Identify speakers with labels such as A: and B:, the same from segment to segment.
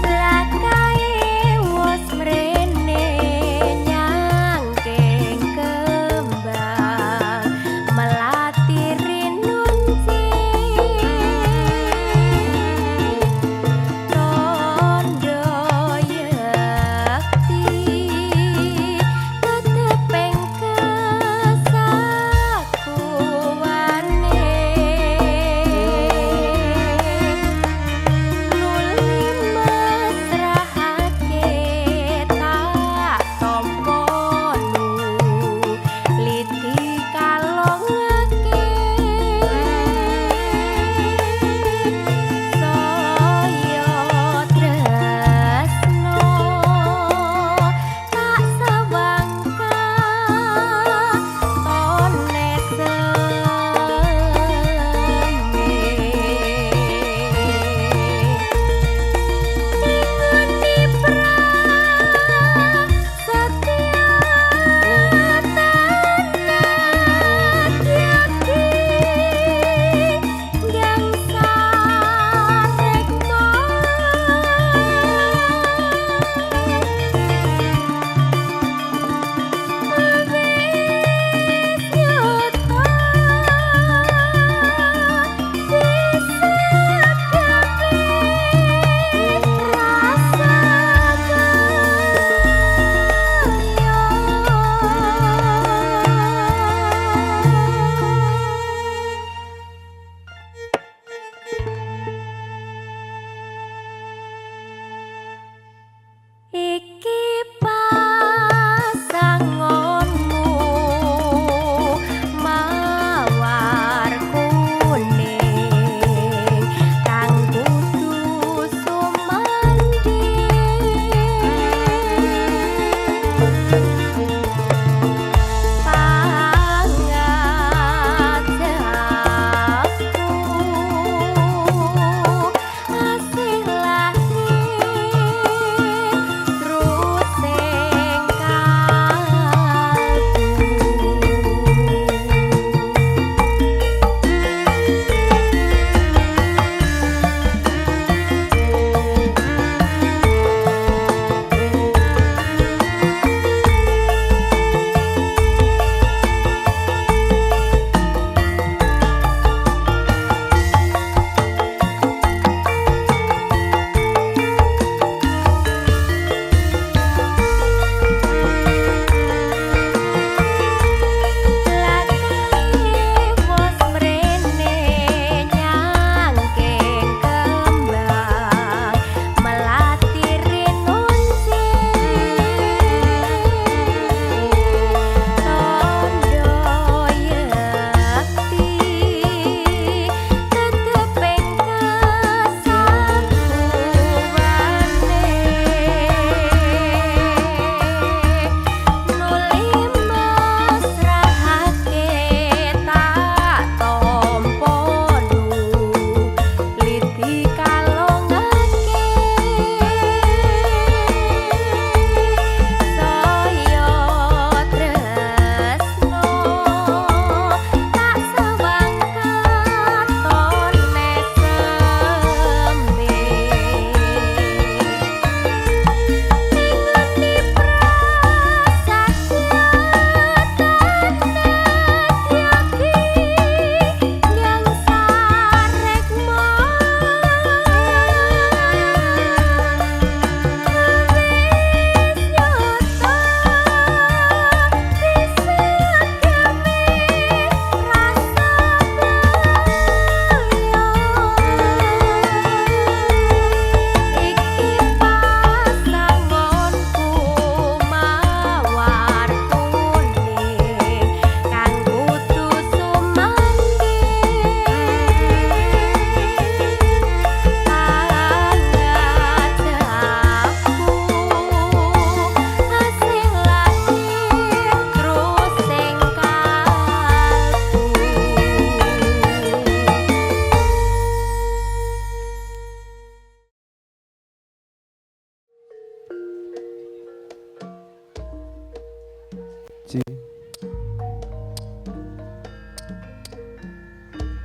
A: Lakae wis mrene.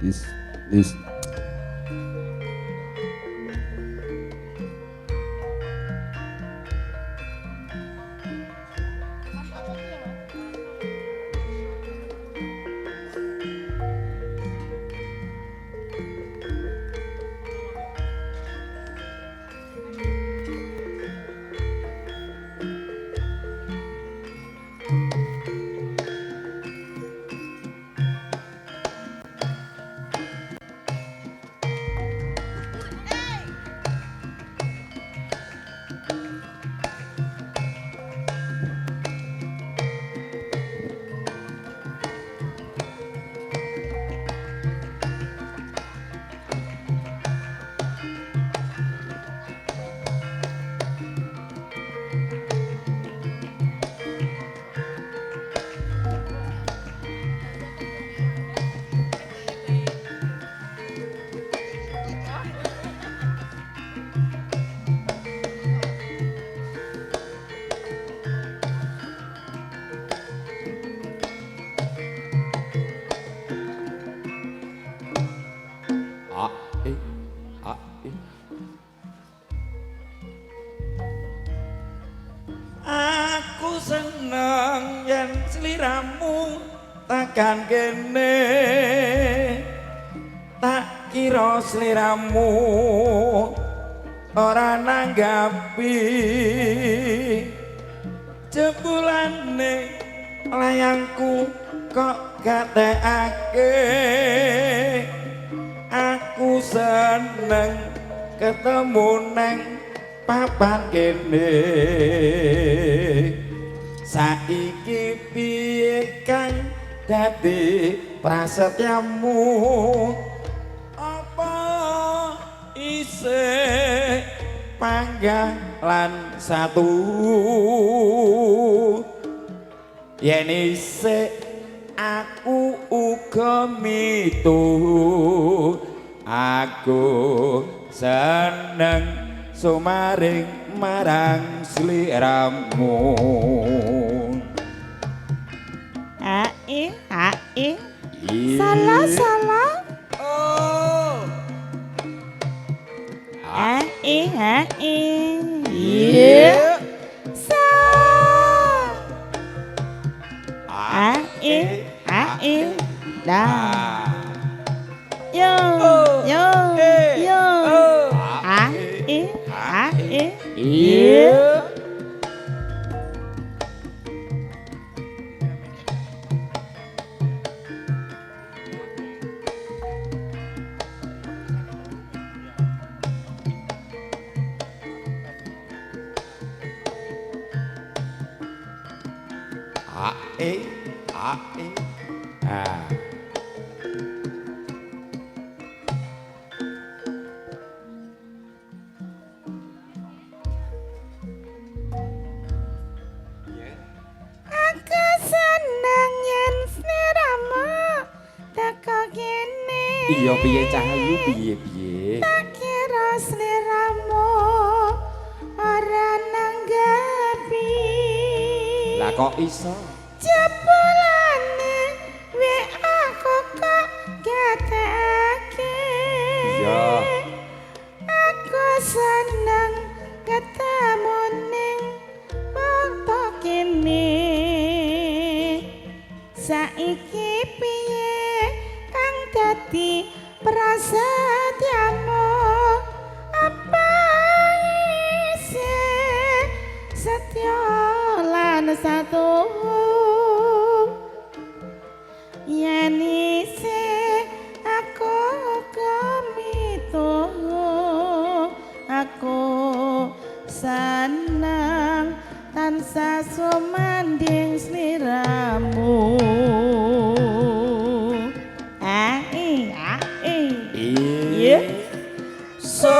A: This this A E A E.
B: Aku seneng yen sliramu tekan kene. Tak kira sliramu ora nanggapi. Jebulane layangku kok gatekake. Aku seneng ketemu neng papan kene. Saiki piye kang dadi prasetyamu? Apa isih panggah lan satu? Yen isih aku uga mitu. Aku seneng sumaring marang sliramu.
C: A E A E. Salah salah.
B: Oh.
C: A E A E. Iya. Sa. A E A E. Dah. Yo yo yo. A E A E.
B: Iya.
A: A E A E. Ah.
C: Aku seneng yen sliramu teko kene.
A: Iya piye Cahayu piye piye.
C: Tak kira sliramu ora nanggapi.
A: Lah kok iso?
C: Jebulane WA kok gatekake.
A: Iya.
C: Aku seneng ketemu ning wektu kene. Saiki piye kang dadi prasetyamu? Apa isih setya lan satu? Yen isih aku kemitu, aku seneng tansah sumanding sliramu. A E A E.
A: Iya.
B: So.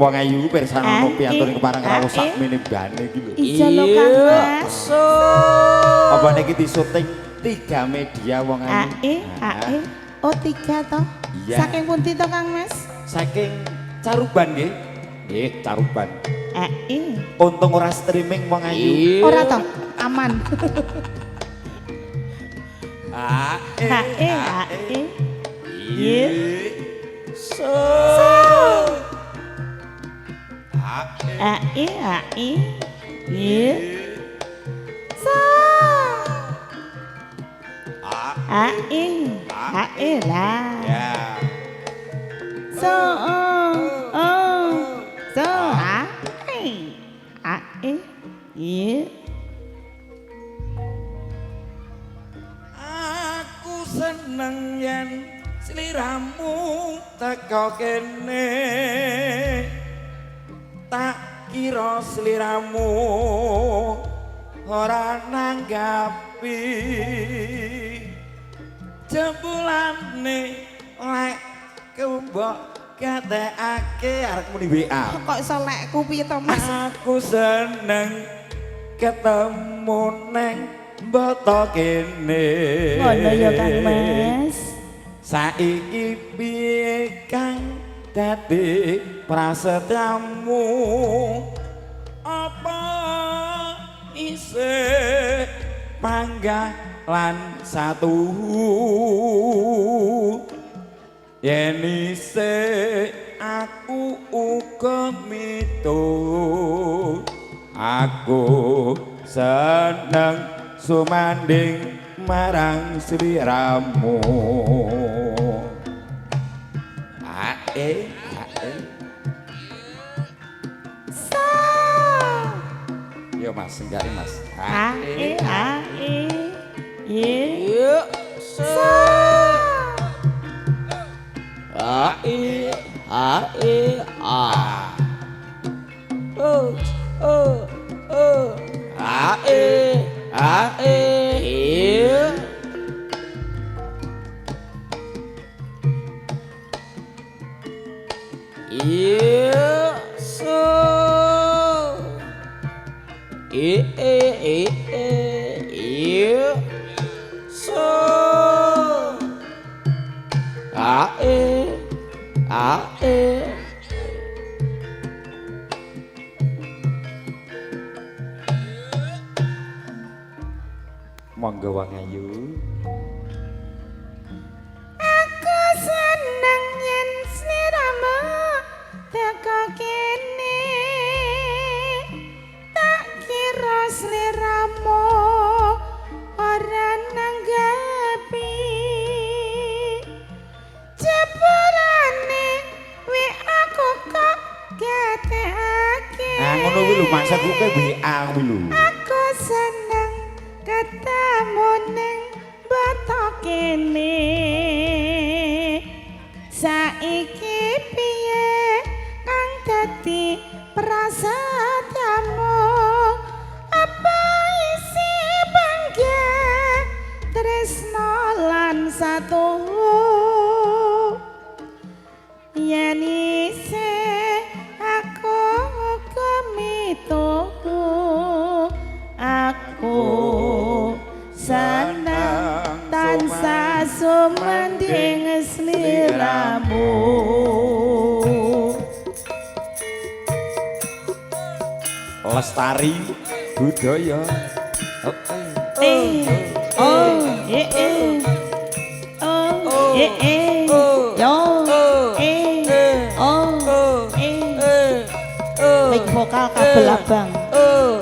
A: Wong ayu pirsani
C: A,
A: piyantun
C: E,
A: kepareng
C: A,
A: rawuh
C: E.
A: sakmene mbane iki lho.
C: Iya lho Kang Mas.
B: So.
A: Apa niki disuting 3 media wong
C: A
A: ayu.
C: E A E. Oh 3 toh.
A: Iya.
C: Saking pundi toh Kang Mas?
A: Saking Caruban nggih. Nggih, Caruban.
C: A E.
A: Untung ora streaming wong ayu.
C: Ora toh, aman.
B: A E
C: A E A E.
B: I
A: So.
B: A E
C: A E A E. I. Sa.
B: A
C: A E. A E lah.
B: Ya.
C: So o o. So A E. A E. I.
B: Aku seneng yen sliramu teko kene. Tak kira sliramu ora nanggapi. Jebulane lek kembok gatekake arep muni WA.
C: Kok iso lekku piye to, Mas?
B: Aku seneng ketemu neng boto kene.
C: Ngono ya Kang Mas.
B: Saiki piye kang dadi prasetyamu? Apa isih panggah lan satu? Yen isih aku uga mitu. Aku seneng sumanding marang sliramu. A E A E.
C: Sa.
B: Yo Mas, enggak Mas.
C: A E A E. I.
A: Iya. So.
C: Sa.
A: A I A I A. O O O. A E A E. Iya. Iya. So. E E E E. Iya. So. A E A E.
B: Monggo wong ayu.
C: Aku seneng yen sliramu teko kene. Tak kira sliramu ora nanggapi. Jebulane WA ku kok gatekake.
B: Ah ngono kuwi lho maksudku kowe WA kuwi lho.
C: Aku seneng ketemu ning boto kene. Saiki piye kang dadi prasetyamu? Apa isi bangga tresno lan satu? Yen isih aku kemituku, aku seneng tansah sumanding sliramu.
B: Lestari budaya.
C: Eh, oh, eh, eh, oh, eh, eh, yo, eh, oh, eh. Mic vokal kabel abang.
A: O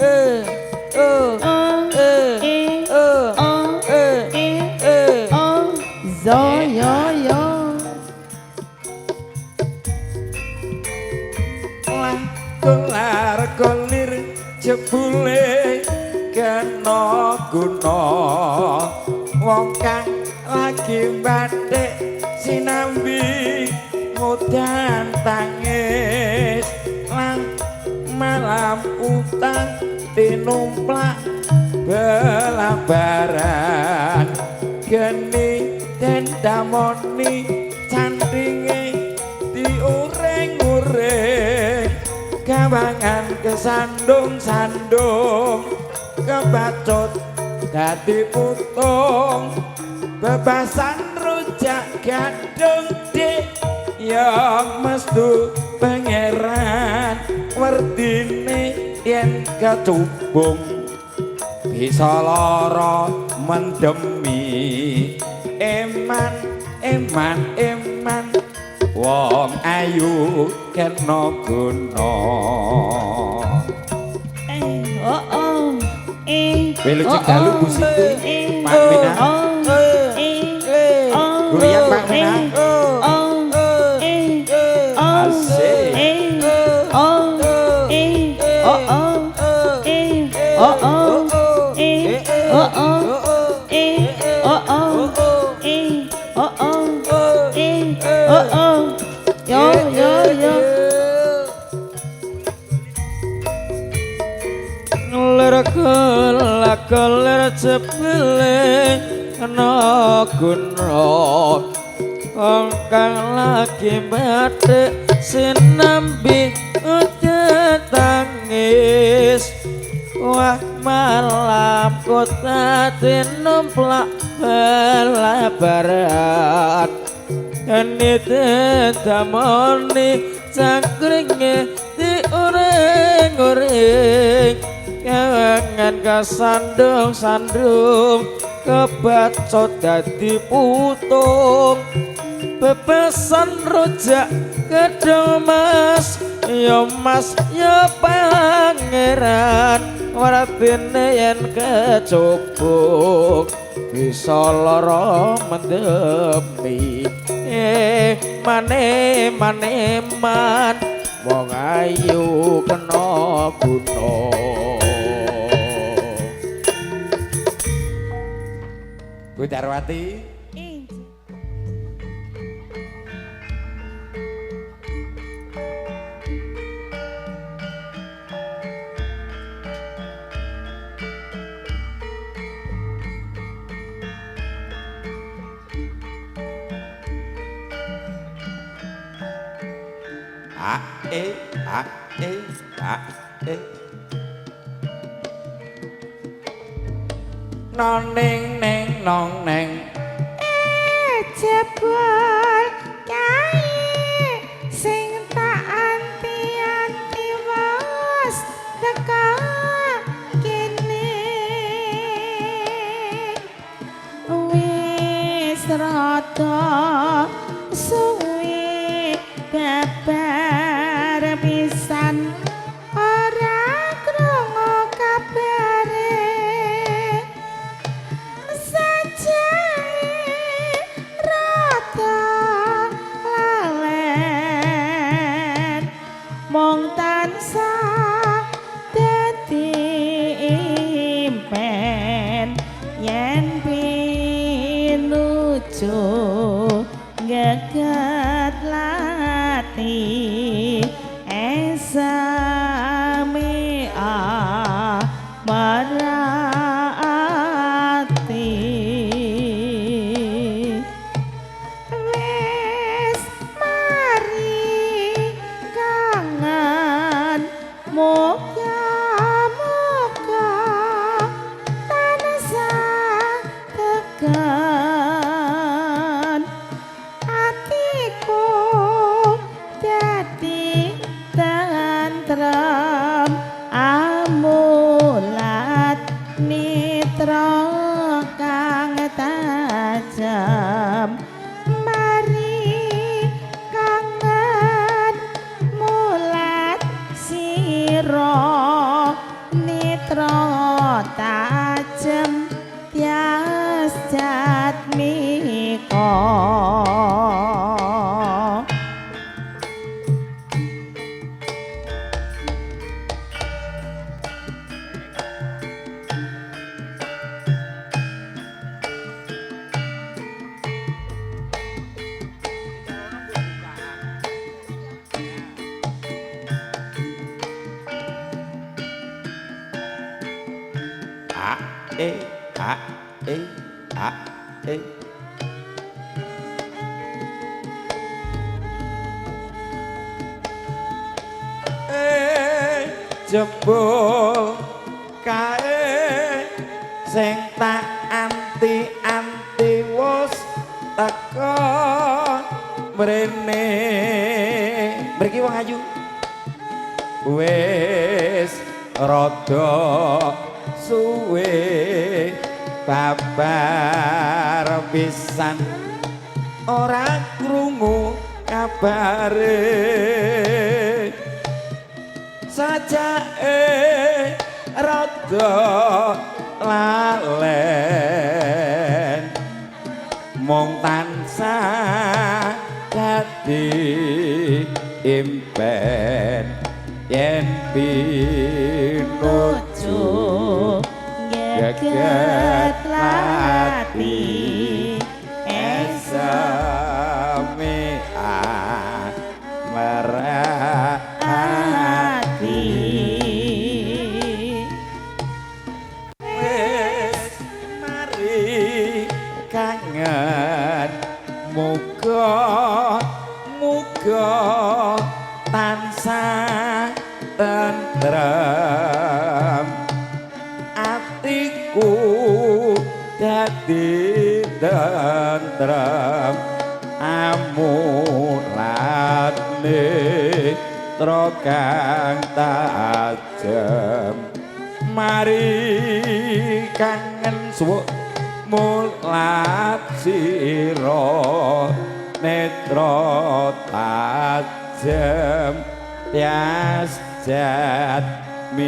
A: E O
C: Oh,
A: E
C: eh,
A: O
C: oh,
A: E
C: eh,
A: E.
C: oh, zo, yo, yo.
B: Lah kolar kolir jebule kena guna. Wong kang lagi bathik sinambi mudan tangis lan malam utang tinumplak belabaran geni dendamoni candinge diuring-uring gawangan kesandung-sandung kebacut dadi putung bebasan rujak gadung dik ya mestu pangeran werdine yen kecubung bisa lara Mendemi eman eman eman wong ayu kena guna.
C: Oh oh eh.
A: Wilujeng dalu Bu Siti,
C: eh,
A: Pak Mina.
C: Oh eh oh.
A: Gurian Pak Mina.
C: Oh eh oh.
B: Asik.
C: Eh oh eh oh oh eh oh oh eh oh oh eh oh oh eh oh oh eh oh oh. Yo yo yo.
B: Ngelir kelir jebule kena guna wong kang lagi bathik sinambi udan tangis. Wah malam kota tinumplak balabaran eni damoni cangkringe diuring-uring kangen kesandung-sandung kebacut dadi putung bebesan rujak gedung mas ya mas ya pangeran wartine yen kecubuk bisa lara mendemi mane mane man wong ayu kena guna.
A: Bu Darwati. A E A E A E. Nong neng neng nong neng.
C: Jebul kae sing tak anti-anti wis teka kene wis rada suwe babar pisan ora krungu kabare sajae rada lalen mung tansah dadi impen yen pinuju geget lati esame marati wis mari kangen moga-moga tansah tekan atiku dadi tentrem amulat mitra kang tajam mari kangen mulat sira mitra tajem tias jatmika.
A: A E A E A E.
B: Jebul kae sing tak anti-anti wis teka mrene.
A: Mriki wong ayu.
B: Wis rada suwe
A: Babar pisan ora krungu kabare, sajake rada lalen, mung tansah dadi impen yen pinuju geget lati eseme merah ati. Wis mari kangen, muga muga tansah tentrem, atiku dadi tentrem amulat netra kang tajem. Mari kangen suwuk mulat sira netra tajem tias jatmika.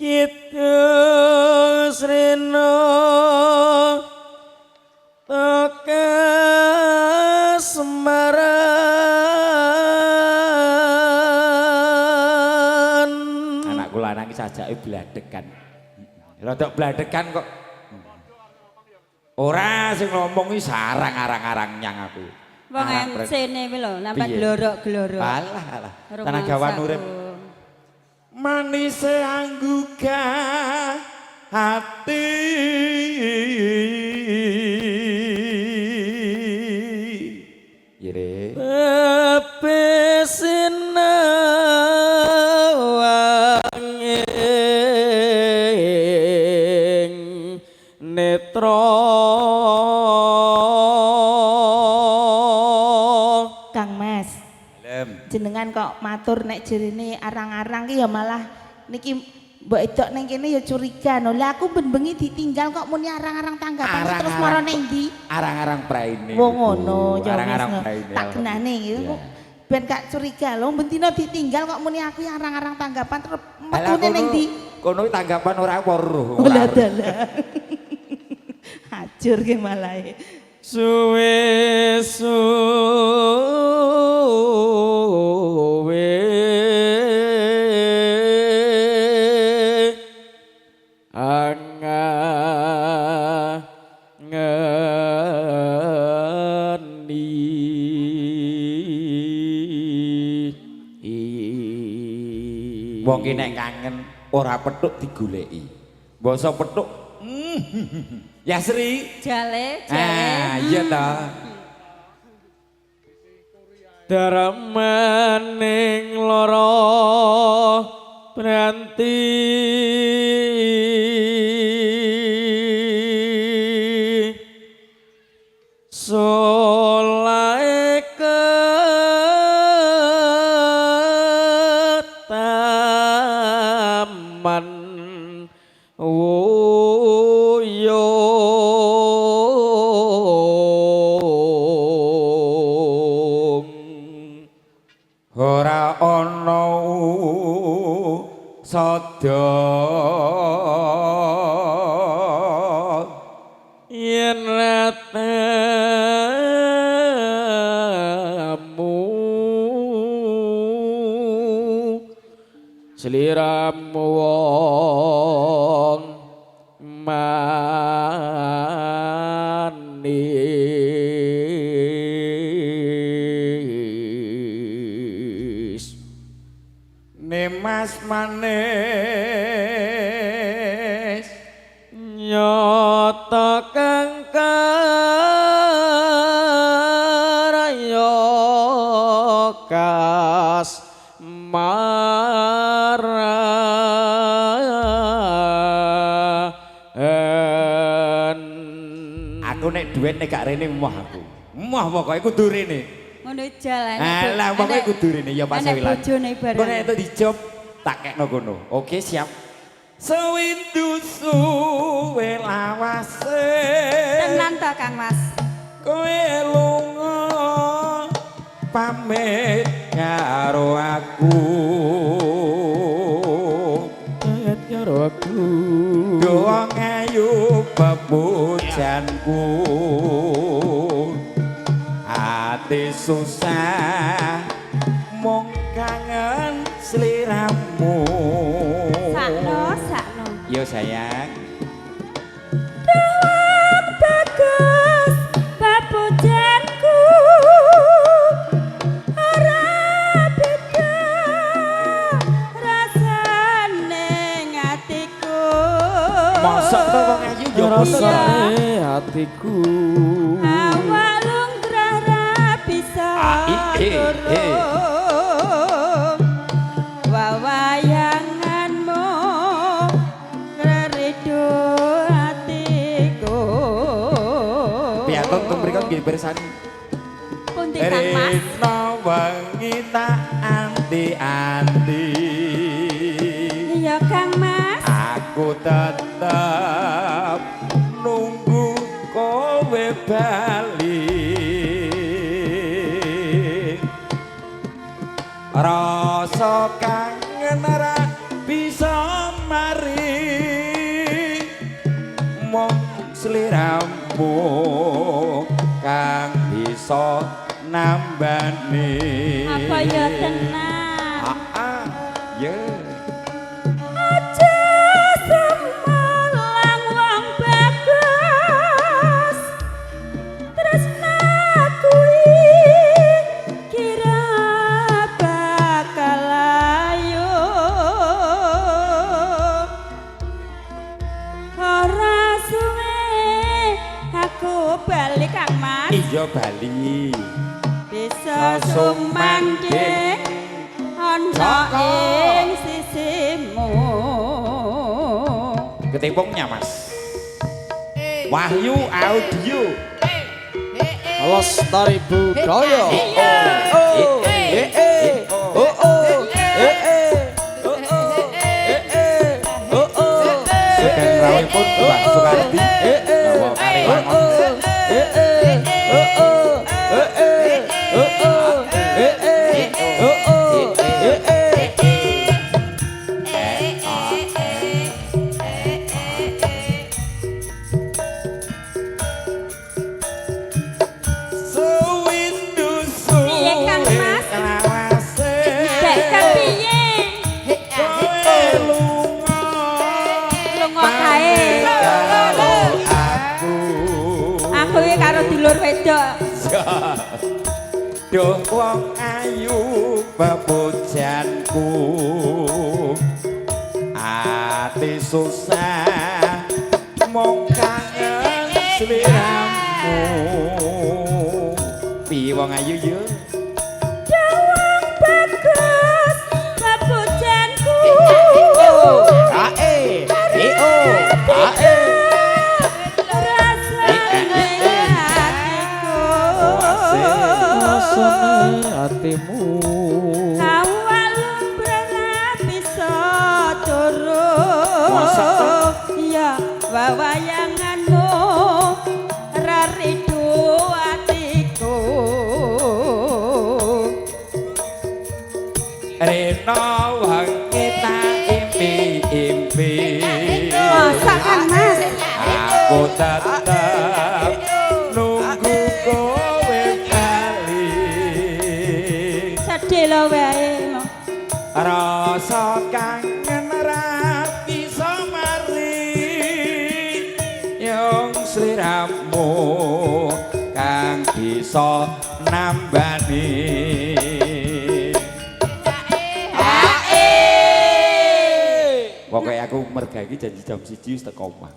B: Kidung Srena Kasmaran.
A: Anakku lanang iki sajake bladekan. Rodok bladekan kok. Ora, sing ngomong iki sarang arang-arang nyang aku.
D: Wong MC-ne kuwi lho, nampak glorok-glorok.
A: Alah alah. Tenagawan urip. Manise angguga hati. Ire.
B: Pepesinawang ing netra.
C: Kang Mas, jenengan kok matur nek jerene arang-arang ki ya malah niki mbok edok ning kene ya curiga no. Lah aku ben bengi ditinggal kok muni arang-arang tanggapan terus mara ning ndi?
A: Arang-arang praine.
C: Wong ngono ya
A: arang-arang praine.
C: Tak genane gitu. Ben gak curiga lho, ben dina ditinggal kok muni aku arang-arang tanggapan terus metune ning ndi?
A: Kono tanggapan ora weruh.
C: Lah dalah. Hancur ki malah.
B: Suwe suwe angeni.
A: Wong ki nek kangen ora petuk digoleki. Basa petuk. Ya Sri.
D: Jale, jale.
A: Ah, iya ta.
B: Darmaning lara branti solahe ketaman wuyung.
A: Ora ana sada
B: yen ratamu sliramu wong manis.
A: Nimas manis
B: nyata kang karaya kas maran.
A: Aku nek duet nek gak rene moh aku. Moh pokoke kudu rene.
D: Ngono jalane.
A: Alah pokoke kudu rene ya Pak Sawilan.
D: Bojone bareng.
A: Kok nek itu dijob Tak kekno kono. Oke, siap. Sewindu suwe lawase.
D: Tenan to Kang Mas.
A: Kowe lunga pamit karo aku.
B: Pamit karo aku.
A: Doa ngayu pepujanku. Ati susah mung kangen sliramu.
D: Sakno, sakno.
A: Yo sayang.
D: Dawang bagus papujanku ora beda rasane atiku.
A: Mosok to wong ayu yo
B: rasane atiku.
D: Awak lungkrah ra bisa turu. Wawayanganmu ngridu atiku.
A: Piantun teng mriku nggih pirsani.
D: Pundi Kang Mas?
A: Rino wengi tak anti-anti.
D: Iya Kang Mas.
A: Aku tetep nunggu kowe bali. Rasa kangen ra bisa mari. Mung sliramu kang bisa nambani.
D: Apa ya tenan?
A: Ah, ya.
D: Aja semalang wong bagus tresnaku kira bakal ayu. Ora suwe aku balik Kang Mas.
A: Iya bali.
D: Bisa sumandhing ana ing sisimu.
A: Ketepungnya Mas. Wahyu Audio.
B: Lestari budaya. Oh, eh eh. Oh oh. Eh eh. Oh oh. Eh eh. Oh oh.
A: Sugeng rawuhipun Mbah Sukardi. Bawa Kaliwangon.
B: Eh eh. Oh oh. Eh eh. Oh oh. Eh eh. Oh oh. Eh eh.
A: Sewindu
D: Piye, Kang Mas?
A: Lawase.
D: Dek kepiye?
A: Kowe lunga.
D: Lunga kae.
A: Karo aku.
D: Aku iki karo dulur wedok.
A: Duh wong ayu pepujanku. Ati susah mung kangen sliramu. Piye wong ayu yo?
D: Dawang bagus papujanku.
B: A E E O A E.
D: Rasane atiku.
B: Rasane atimu.
D: Awal lumrah bisa turu.
A: Masa to?
D: Iya, wawayanganmu ra ridu atiku.
A: Reno wengi tak impi-impi.
D: Masa Kang Mas?
A: Aku tetep nunggu kowe bali.
D: Sedih lho wae.
A: Rasa kangen ra bisa mari. Yung sliramu kang bisa nambani. Pokoke aku merga iki janji jam 1 wis teko omah.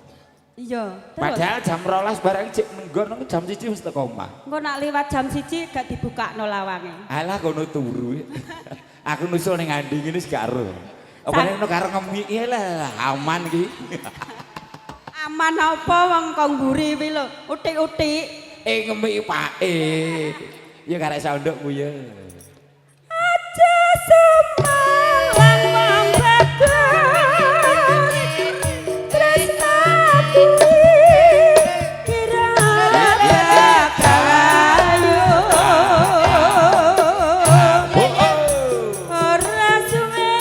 D: Iya, terus.
A: Padahal jam 12 barang cek menggon aku jam 1 wis teko omah.
D: Engko nak liwat jam 1 gak dibukakno lawange.
A: Alah kono turu. Aku nusul ning Andi ngene wis gak ero. Apa nek karo ngemiki lah aman iki.
D: Aman apa wong kok mburi kuwi lho, utik-utik.
A: Eh ngemiki pake. Ya karek sondokmu ya.
D: Aja semalang wong Bagus tresnaku kira bakal ayo. Ora suwe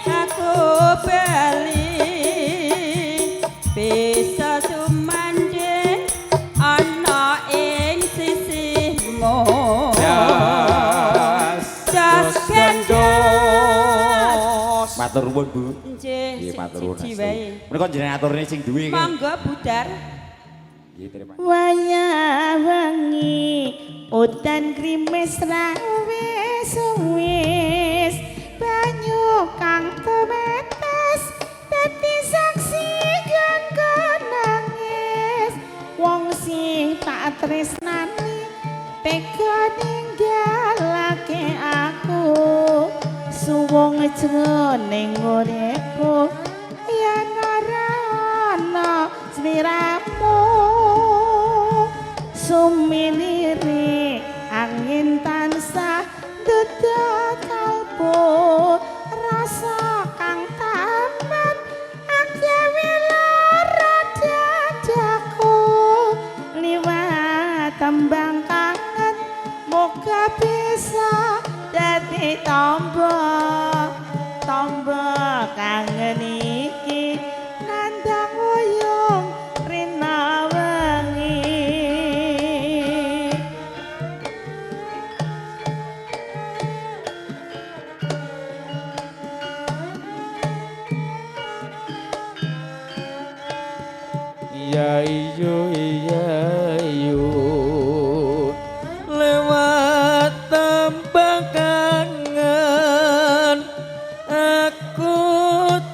D: aku bali bisa sumandhing ana ing sisihmu.
A: Jas
D: Jas gandos.
A: Matur nuwun, Bu.
D: Nggih,
A: Nggih, matur nuwun.
D: siji wae.
A: Menika jenengan aturne sing duwe iki.
D: Monggo budar.
A: Nggih, terima.
C: Wayah wengi udan grimis ra wis wis banyu kang tumetes dadi saksi kanggo nangis wong sing tak tresnani tega ninggalake aku suwung jroning uripku yen ora ana sliramu sumilire angin tansah duda kalbu rasa kang taman agawe lara dadaku liwat tembang kangen moga bisa dadi tombo tombo kangen iki nandang wuyung rina wengi.
B: Iya iyo iya iyo lewat tambah kangen aku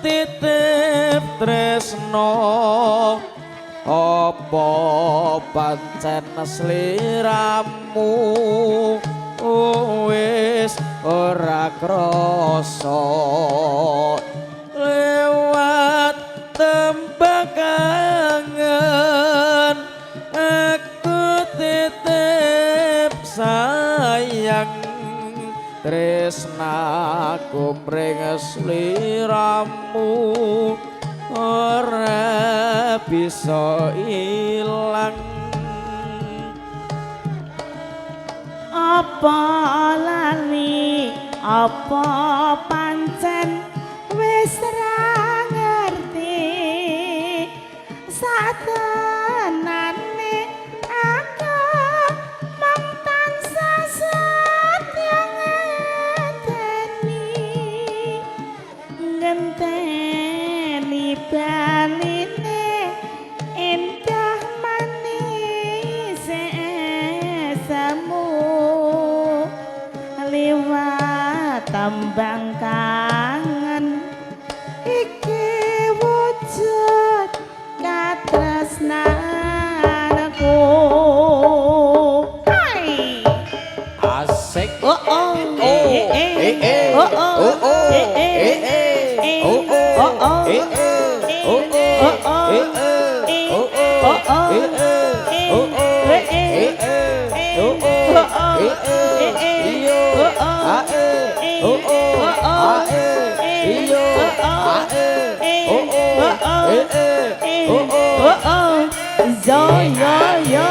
B: titip tresno apa pancen sliramu wis ora krasa lewat tembang kangen aku titip sayang tresnaku mring sliramu ora bisa ilang.
C: Apa lali apa pancen wis ra ngerti satenane aku mung tansah setya ngenteni ngenteni baline endah manis semu liwat tembang kangen iki wujud katresnanku. Hai.
A: Asik.
C: Oh oh eh eh oh oh eh eh eh oh oh eh oh oh eh oh oh eh eh oh oh eh eh oh oh eh oh oh yo yo yo.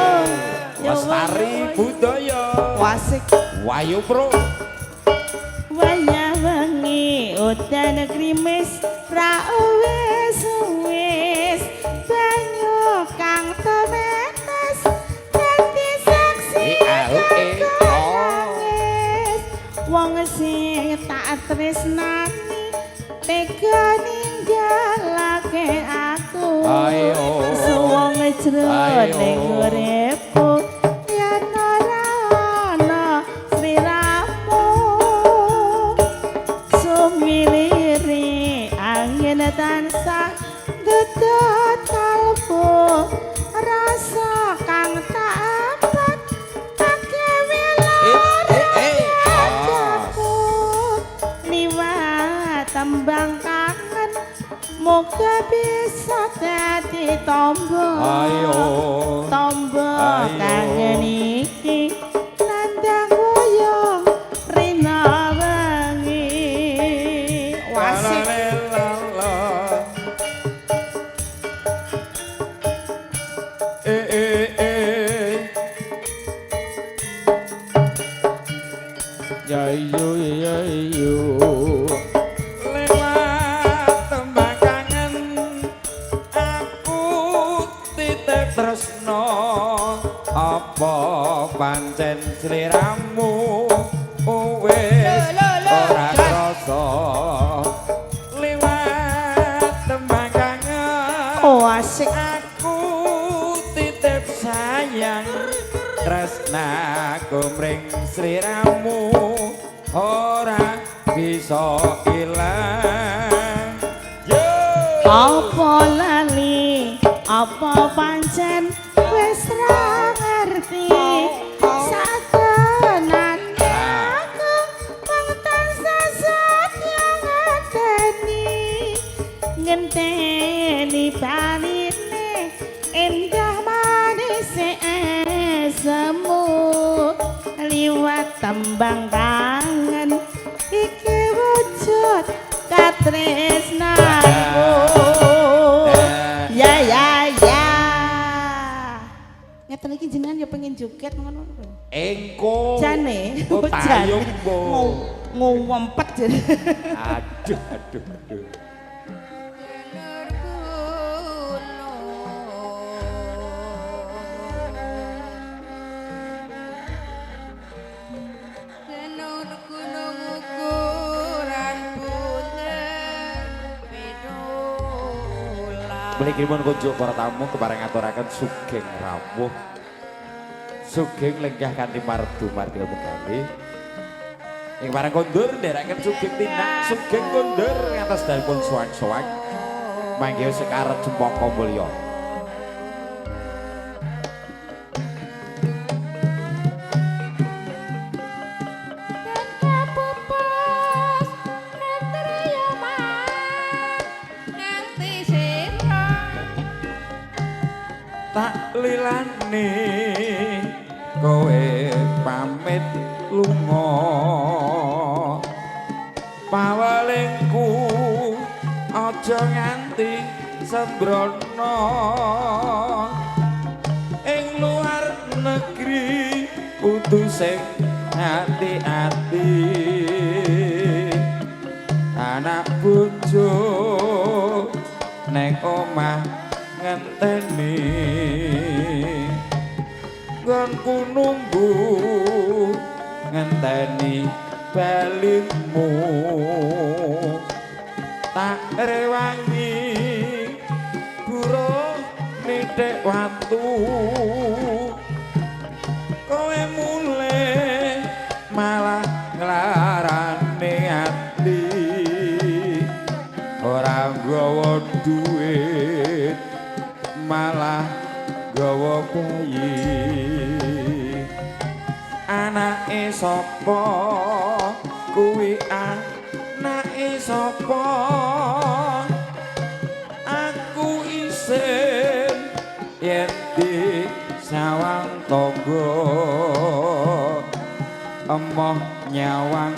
A: Lestari budaya.
B: Wasik.
A: Wayu Pro.
C: Wayah wengi udan grimis ra wis wis banyu kang tumetes dadi saksi kanggo nangis wong sing tak tresnani tega ninggalake aku.
A: Ayo.
C: Suwung jroning uripku yen ora ana sliramu sumilire angin tansah dudut kalbu rasa kang tak abad gawe lara dadaku liwat tembang kangen moga bisa dadi tombo.
A: Ayo.
C: Tombo
A: Ayo.
C: Kangen iki nandang wuyung rina wengi. Wasik.
A: sliramu wis ora krasa liwat tembang kangen.
C: Oh asik.
A: Aku titip sayang tresnaku mring sliramu ora bisa ilang. Yo.
C: Apa lali, apa pancen wis ra ngerti. Sakenan aku mung tansah setya ngenteni, ngenteni baline endah manis esemu liwat tembang kangen iki wujud katresnanku. Ya ya ya. Ngeten iki jenengan ya pengen joget ngono lho.
A: Engko.
C: Jane,
A: Oh, tayung po.
C: Nguwempet jane.
A: Aduh aduh aduh.
D: Tenur gunung ukuran puter pidulang.
A: Mliginipun kunjuk para tamu kepareng ngaturaken sugeng rawuh. Sugeng lenggah kanthi mardu martil megali. Ing pareng kondur nderekaken sugeng tindak sugeng kondur ngantos dalipun suwang-suwang. Mangke sekar Cempaka Mulya.
D: Dan kapupus nganti nganti sira.
A: Tak lilani kowe pamit lunga, pawelingku aja nganti sembrono. Ing luar negeri kudu sing ati-ati, anak bojo neng omah ngenteni, nggonku nunggu ngenteni balimu. Tak rewangi buruh nithik watu, kowe mulih malah nglarani ati. Ora nggawa duit malah nggawa bayi. Anake sapa kuwi, anake sapa? Aku isin yen disawang tangga, emoh nyawang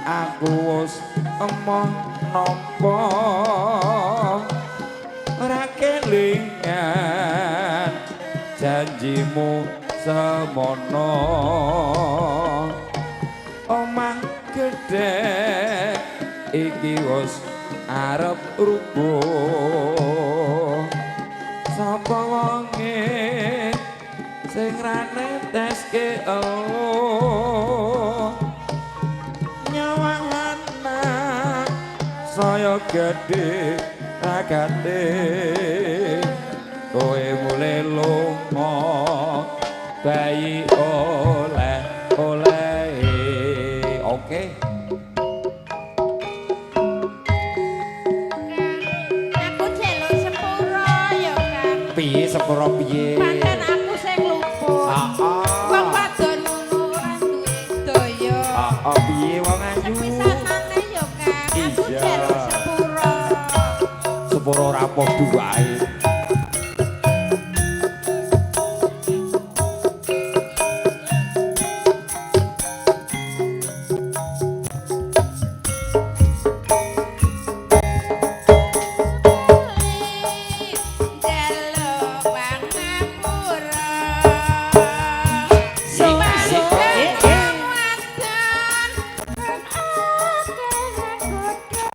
A: aku wis emoh nampa. Ora kelingan janjimu semono. Omah gedhe iki wis arep rubuh, sapa wonge sing ra neteske eluh. Nyawang anak saya gedhe ragate, kowe mulih lunga bayi oleh oleh. Oke.
D: Aku jeluk sepuro ya Kang.
A: Piye sepuro piye?
D: Pancen aku sing luput.
A: Heeh.
D: Wong wadon ngono ora duwe daya.
A: Heeh, piye wong ayu?
D: Sepisan maneh ya Kang. Aku
A: Iya.
D: jeluk sepuro.
A: Sepuro ora padha wae.
D: Jaluk pangapura.
C: So so eh eh.
D: Wadon akeh godhong.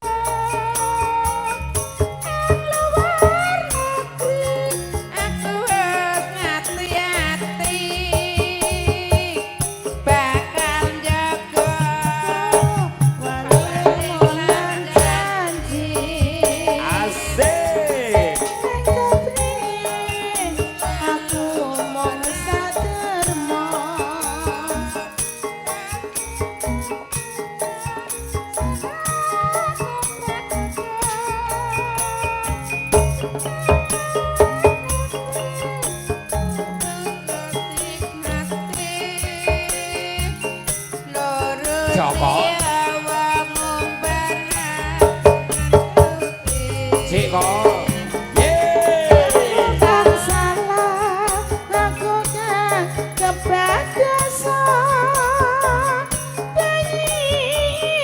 D: Ing luar negeri
A: Asik.
C: Aku mung saderma.
A: Joko. Cik kok. Yeay.
C: Kang salah aku kang kebablasan. Bayi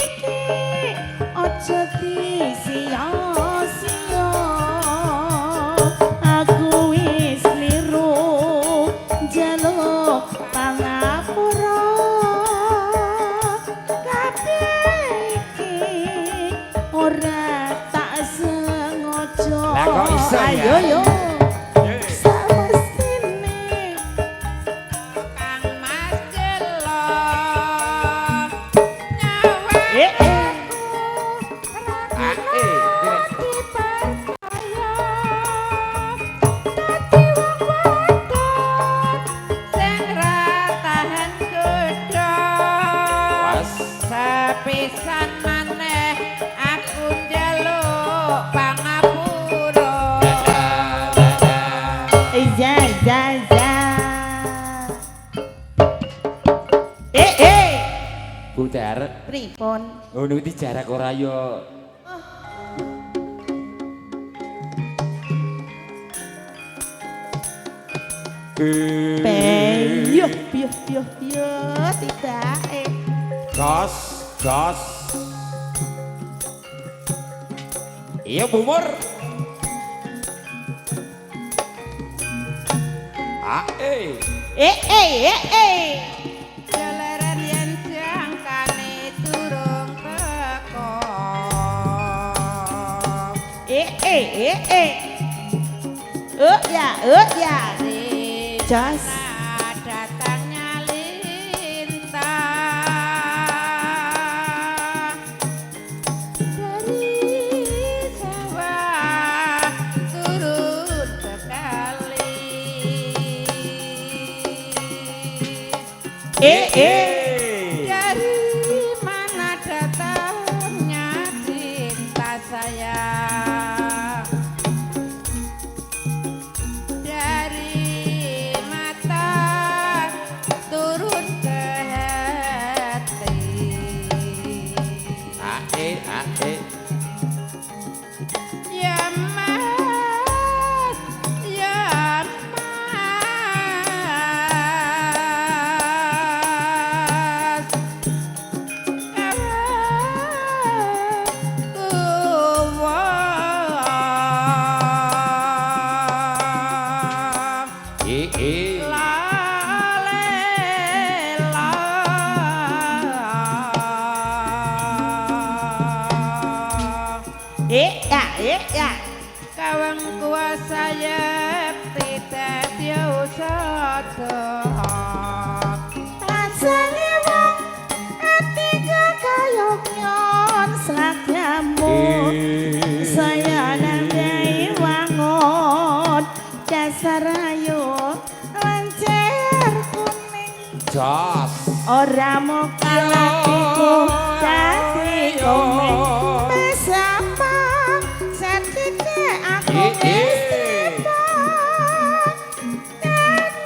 C: iki aja disia-sia. Aku wis kliru njaluk pangapura. Kabeh iki ora tak sengaja.
A: Lah kok iso ya?
C: Ayo yo. Samestine
E: Kang Mas Jelo
C: eh eh
A: Ah, eh.
E: dipercaya dadi wong wadon sing ra tahan godha.
A: Was.
E: Sepisan maneh aku njaluk pangapura.
C: Za za za. Eh eh.
A: Budar.
C: Pripun?
A: Ngono iki jarak ora yo.
C: Peyuh piyuh piyuh piyuh tibake.
A: Jos, jos. Iya, Bumur. Ah, eh.
C: Eh eh eh eh.
E: Jalaran yen jangkane durung teko.
C: Eh eh eh eh. Oh ya, oh ya. Jos.
E: Datangnya lintang dari sawah turun ke kali.
C: Eh eh.
E: Dari mana datangnya cinta saya? Dari mata turun ke hati.
A: Ah, eh, ah, eh.
E: Ya Mas, ya Mas, aku wong
A: Eh, eh.
E: la le la.
C: Eh ya, eh ya.
E: Kawang kuasa yekti dadi usada.
C: Rasane wong ati kekayokyon slagamu. Saya nambahi wangun dasar ayu lancer kuning.
A: Jos.
C: Ora mokal atiku dadi komeng. Mesapa sedite aku
A: Eh,
C: wis
A: eh.
C: trima. Nana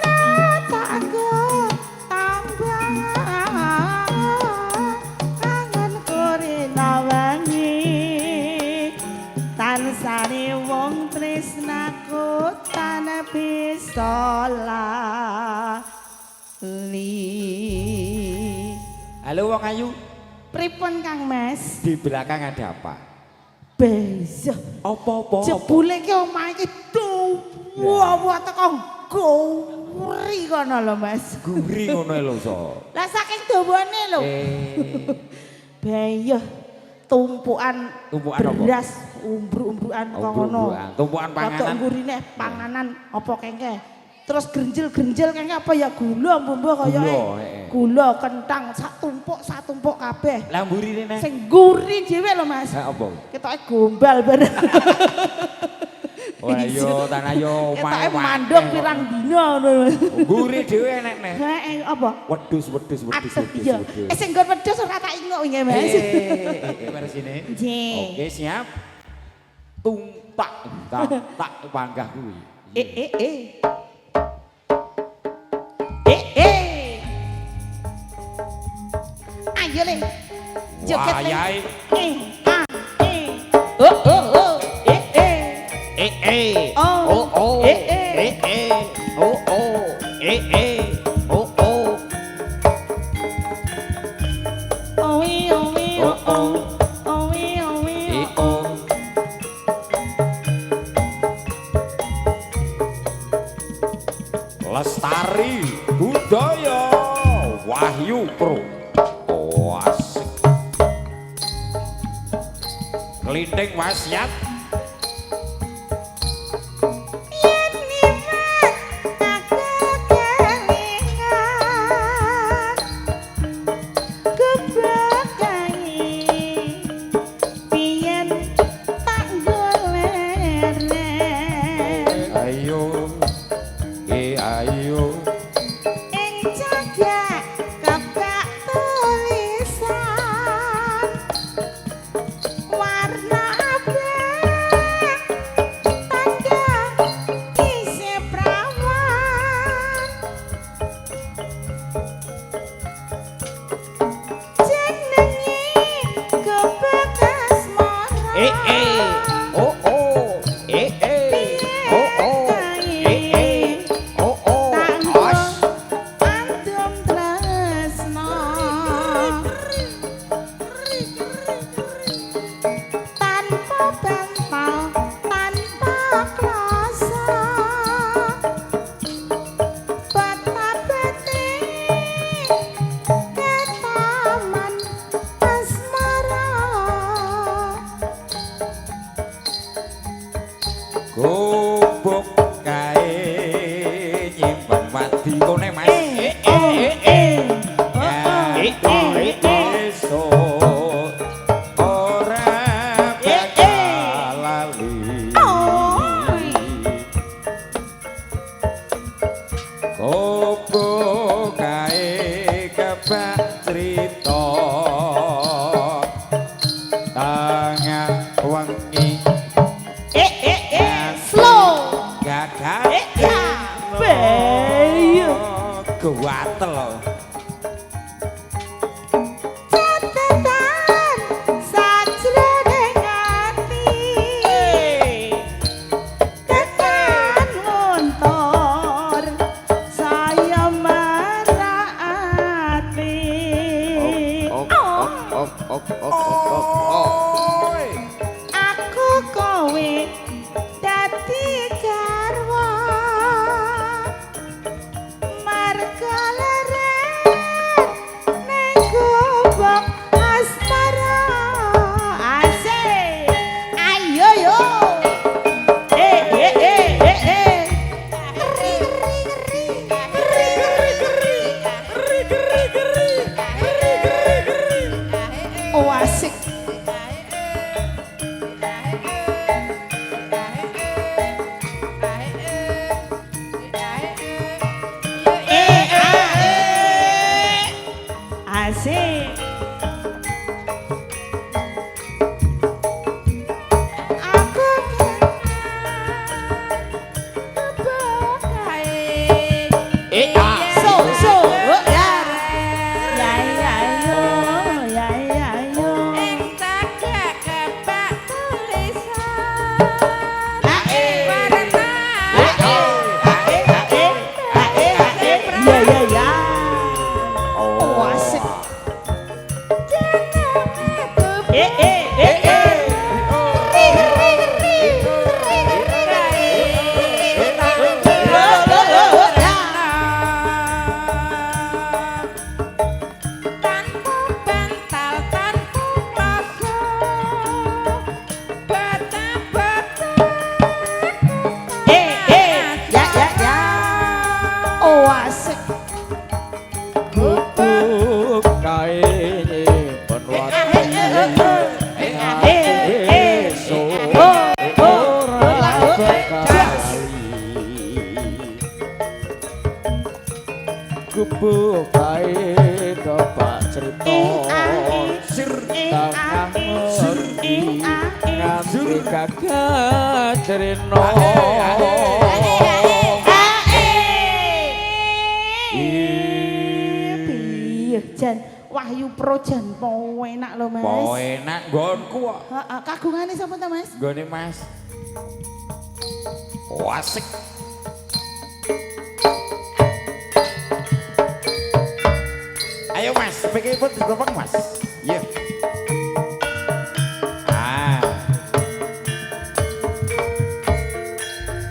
C: tak go tambah kangen kurina wengi. Tansane wong tresnaku tan bisa lali.
A: Halo wong ayu,
C: Pripun Kang Mas?
A: di belakang ada apa?
C: Bezo.
A: Apa-apa?
C: Jebule ki omahe iki dawa teko guri kono lho Mas.
A: Guri ngono lho, So.
C: Lah saking dawane lho.
A: Eh,
C: Bayah tumpukan
A: Tumpukan apa?
C: beras umbruk-umbrukan kok ngono.
A: Umbruk-umbrukan. Tumpukan panganan.
C: Rodok gurine panganan apa kengke. Terus grenjel-grenjel kayaknya apa ya gula mbok kaya
A: Gula, heeh.
C: Gula kentang sak tumpuk kabeh.
A: Lah mburine neh.
C: Sing gurih dhewe lho Mas.
A: Ha apa?
C: Ketoke gombal bareng.
A: Wah yo tanah yo
C: Ketoke mandung pirang dina ngono Mas.
A: Mburi dhewe enek neh.
C: Heeh, apa?
A: Wedhus wedhus wedhus
C: Aduh,
A: wedhus
C: iya.
A: wedhus.
C: Eh sing nggon wedhus ora tak inguk wingi Mas.
A: Versine.
C: Nggih.
A: Oke, siap. Tumpak tak tak panggah kuwi.
C: Eh eh eh. Eh eh. Ayo le. Joget le.
A: Wayai.
C: Eh ah eh. Oh oh oh. Eh eh.
B: Eh eh.
C: Oh.
B: Oh oh.
C: Eh eh.
B: Eh eh. Oh oh. Eh eh. Oh oh.
C: Oh eh oh eh
A: Oh oh.
C: Oh eh oh eh.
A: Eh oh. Lestari budaya Wahyu Pro. Oh asik. Kelinting wasiat.
C: Yen nimat aku kelingan kebakae biyen tak goleren
A: Ayo. Eh ayo.
C: ing cagak kebak tulisan warna abang tanda isih prawan jenenge kebekas mara
B: Eh eh. Oh oh. Eh eh. Oh oh. Eh eh. Oh oh. As.
C: Andum tresno tanpa bantal tanpa klasa betapete ketaman asmara.
A: Gobok kae nyimpen wadi kone Mas.
C: Eh eh eh oh
B: Eh eh.
A: Esuk ora bakal lali.
C: Oh.
A: Gobok kae kebak crita. Tengah wengi
C: eh eh eh slow
A: gagal.
C: eh ya bayu.
A: Guwatel.
C: Catatan sajroning ati tekan luntur saya marati.
B: Ok ok ok ok ok ok.
A: Oi.
C: Aku kowe dadi garwa marga lereng
B: Gubuk kae tepak cerita
A: Sir
B: tengah wengi nganti gagah cerino.
C: Piye jan Wahyu Pro jan po enak lho Mas.
A: Po enak nggonku kok.
C: Heeh, kagungane sapa ta Mas?
A: Nggone Mas. Asik. Ayo Mas, pikipun ditopang Mas. Iya. Ah.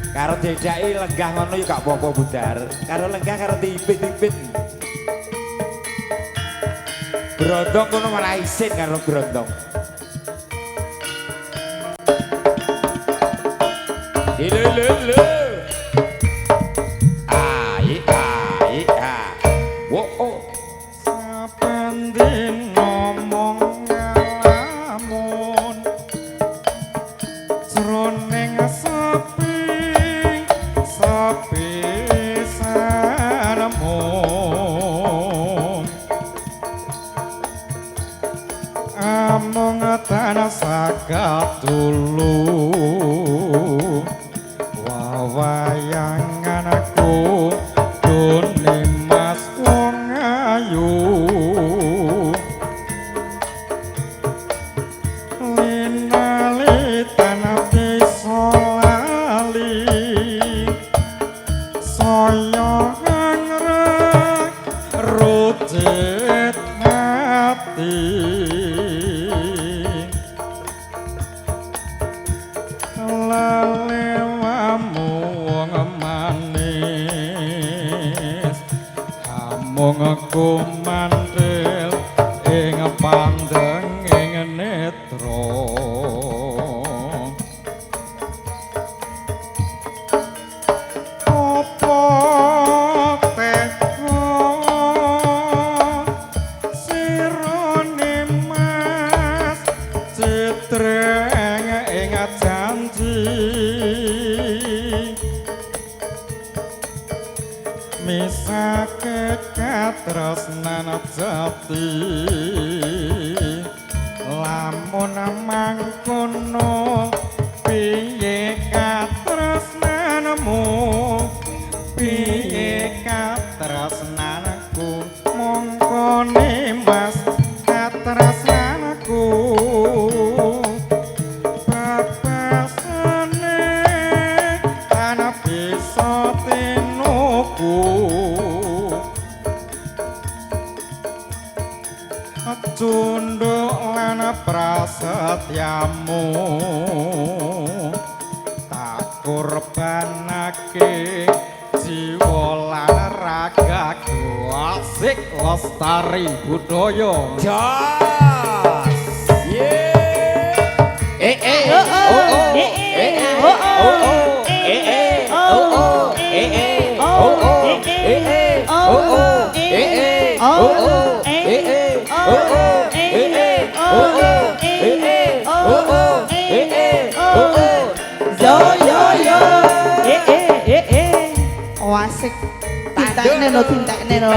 A: Karo didaki lenggah ngono ya gak apa-apa budar. Karo lenggah karo diipit-ipit. Brondong kono malah isin karo brondong. Lho lho lho. A i a i a. Wo o.
F: Saben dina mung ngalamun jroning sepi sepi saremu amung tansah katulung wawayangan aku dene mas wong ayu linalitan bisa lali saya ngrek rucit ati lalewamu wong manis amung kumantil ing pandenging netra apa teka sirone mas citreng ing janji misake katresnan jati lamun mangkono piye katresnanmu piye katresnanku mongkone mas katresnanku babasane ana bisa tinuku tunduk lan prasetyamu tak kurbanake jiwa lan ragaku. Asik lestari budaya.
A: Jos. Ye.
B: Eh eh oh oh eh eh oh oh eh eh oh oh eh eh oh oh eh eh oh oh eh eh oh oh eh eh oh oh eh eh oh oh eh eh oh oh eh eh oh oh
C: Yo yo yo. Eh eh eh eh. Oh asik. Tintekne no, tintekne no.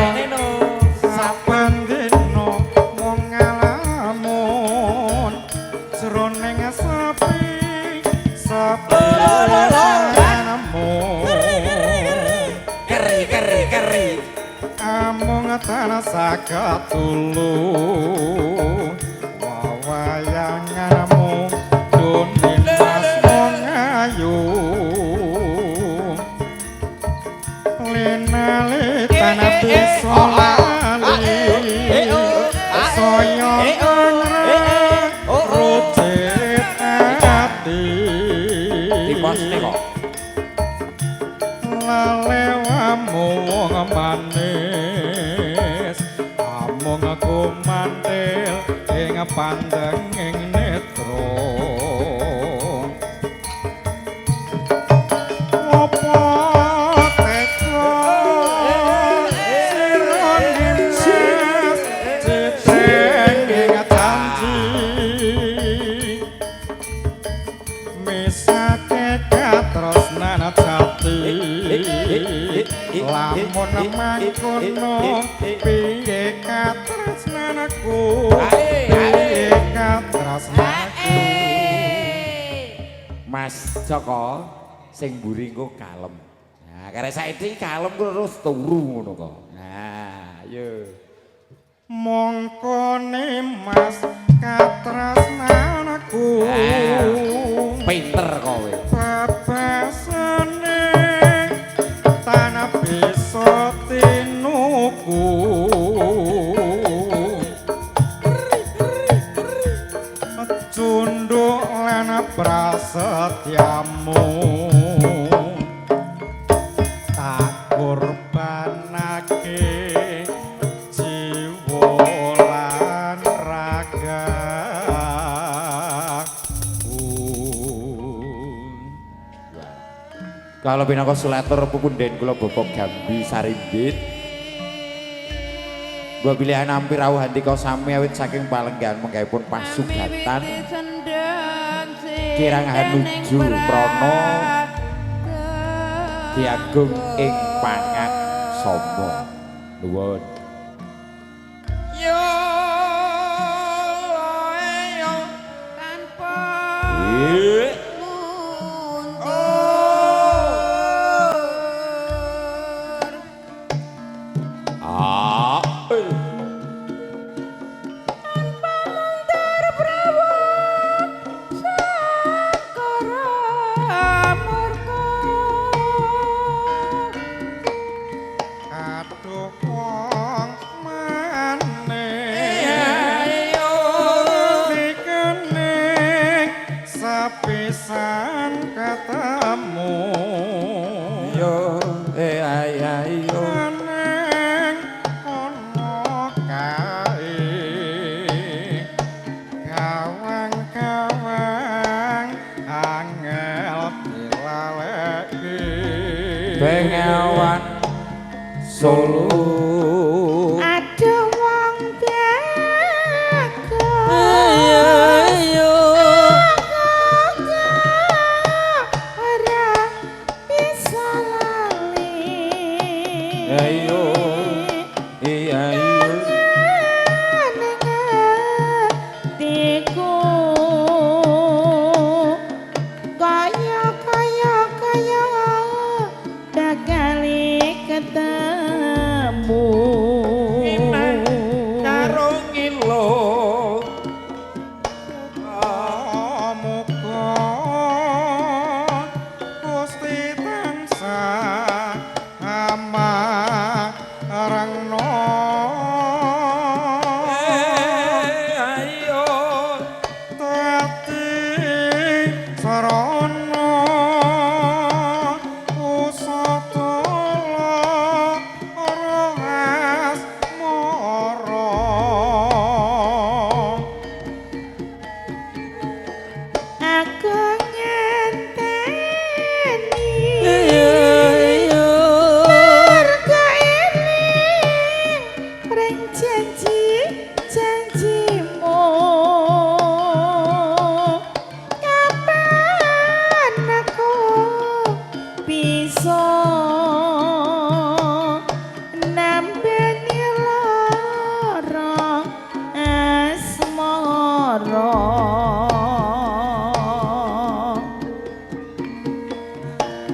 F: Saben dina mung ngalamun jroning sepi sepi lamun
A: Keri keri keri.
F: amung tansah katulung wawayanganmu dene mas wong ayu linalitan bisa lali saya rucit ati
A: Diposne kok.
F: Lalewamu wong manis amung kumantil ing pandenging netra apa teka sirone mas citreng ing janji misake katresnan jati Lamun mangkono piye katresnanku, piye katresnanku.
A: Mas Joko sing mburi engko kalem. Nah, karek saiki kalem terus turu ngono kok. Nah, ayo.
F: Mongkone Mas katresnanku.
A: Pinter kowe.
F: Babasane tanah bisa tinuku. Cunduk lan prasetyamu tak kurbanake jiwa lan ragaku.
A: Kalau pinangka sulatur pupunden kula Bapak Gambi Sarimbit. Mbok pilihan nampi rawuh handika sami awit saking palenggahan menggahipun pasugatan kirang hanuju prana Ki Agung ing Pangak Samba. Nuwun.
E: Yo yo tanpa mundur.
A: Ah.
E: Tanpa mundur prawa sakara murka.
F: Aduh wong maneh dikening sepisan ketemu.
A: Yo ayo.
F: Neng kono kae gawang-gawang angel dilaleki.
A: Bengawan Solo.
C: Aduh wong bagus. Aku ora bisa lali.
A: Ayo. Iya iya.
C: Atiku kaya kaya kaya bakal ketemu.
A: Karo ngilo.
F: Muga Gusti tansah amarangno.
A: Ayo.
F: Dadi sarana usatala ora asmara.
C: Aku ngenteni mergo eling ring janji janjimu. Kapan aku bisa nambani lara asmara.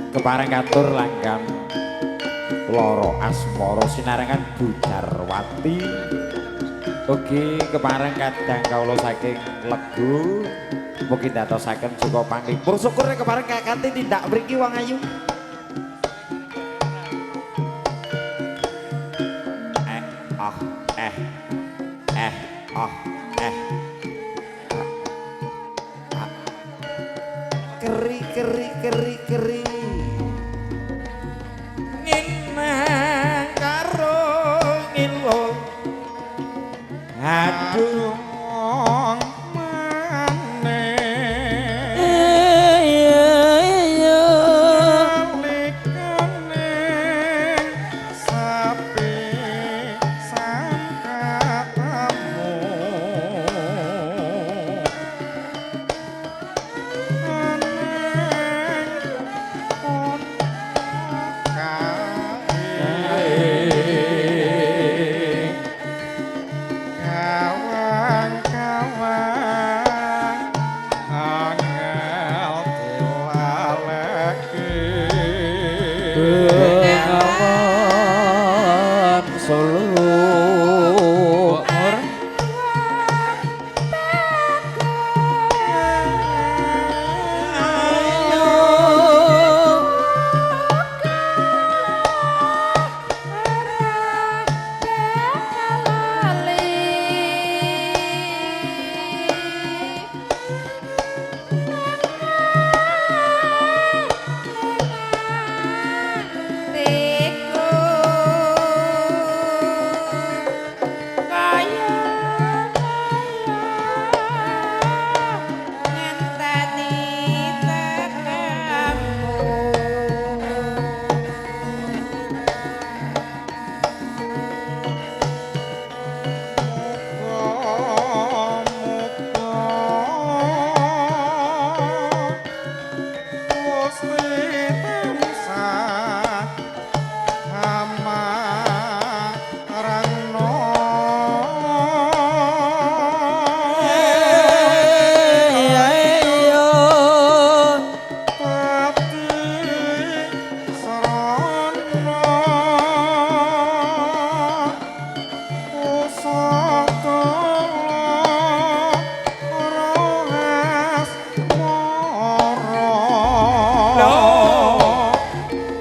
A: Kepareng katur langgam loro asmara sinarengan Bujarwati. Ugi kepareng kadang kawula saking Legu mugi ndatosaken suka panglipur. Syukur kepareng kakanti tindak mriki wong ayu. Eh ah eh eh ah eh. Ah. Keri keri keri keri. Nginang karo ngilo. Aduh
F: Wong maneh nalikane sepisan ketemu. Aneng Gusti tansah amarangno. Dadi sarana pusaka rohas mara.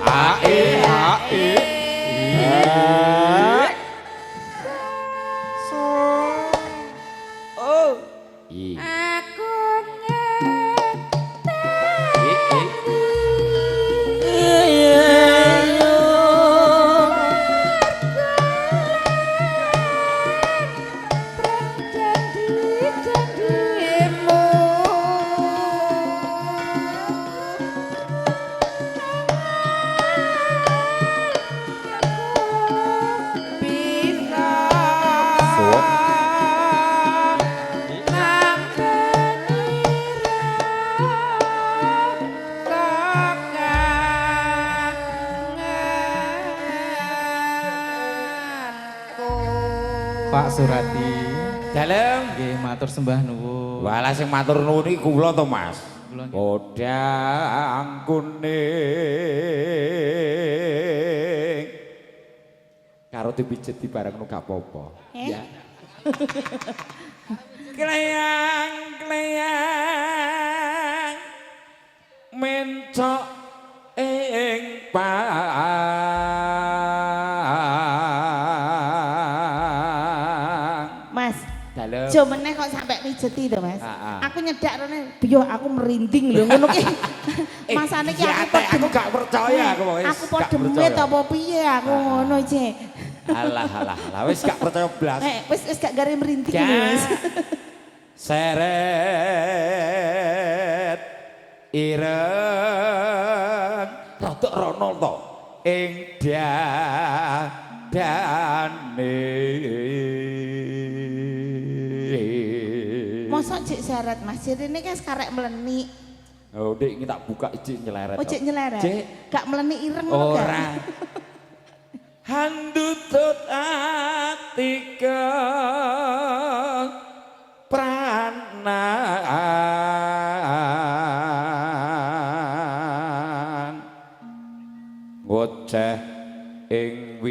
A: A E A E.
F: So
A: I.
E: Aku
A: I I.
E: Janji-janjimu. Aku bisa
A: Suwun.
E: nambani rasa kangenku.
B: Pak Surati.
A: Dalem.
B: Nggih, matur sembah nuwun.
A: Walah sing matur nuwun iki kula to, Mas.
B: Kula nggih.
A: Podang kuning. Karo dipijeti bareng nu gak apa-apa.
C: Eh?
A: Ya. Kleyang kleyang mencok ing pang.
C: Mas,
A: Dalem.
C: Jo meneh kok sampe mijeti to, Mas.
A: Ah, ah.
C: Aku nyedak rene, biyo aku merinding lho ngono ki. Masane ki
A: iya,
C: aku
A: Teh, aku gak percaya aku wis.
C: Aku
A: gak
C: padha demit
A: percaya.
C: apa piye aku ngono, Cek.
A: Alah alah alah wis gak percaya blas.
C: Eh, wis wis gak gare merinding
A: Gak.
C: lho, Mas.
A: Seret ireng rodok rono to ing dadane.
C: Mosok cek seret, Mas. Jirine kan karek mlenik.
A: Oh, Dik, ini tak buka cek nyeleret.
C: Oh, cek nyeleret.
A: Cek.
C: Gak mlenik ireng ngono gak?
A: Ora. Handutut atika pranan ngoceh ing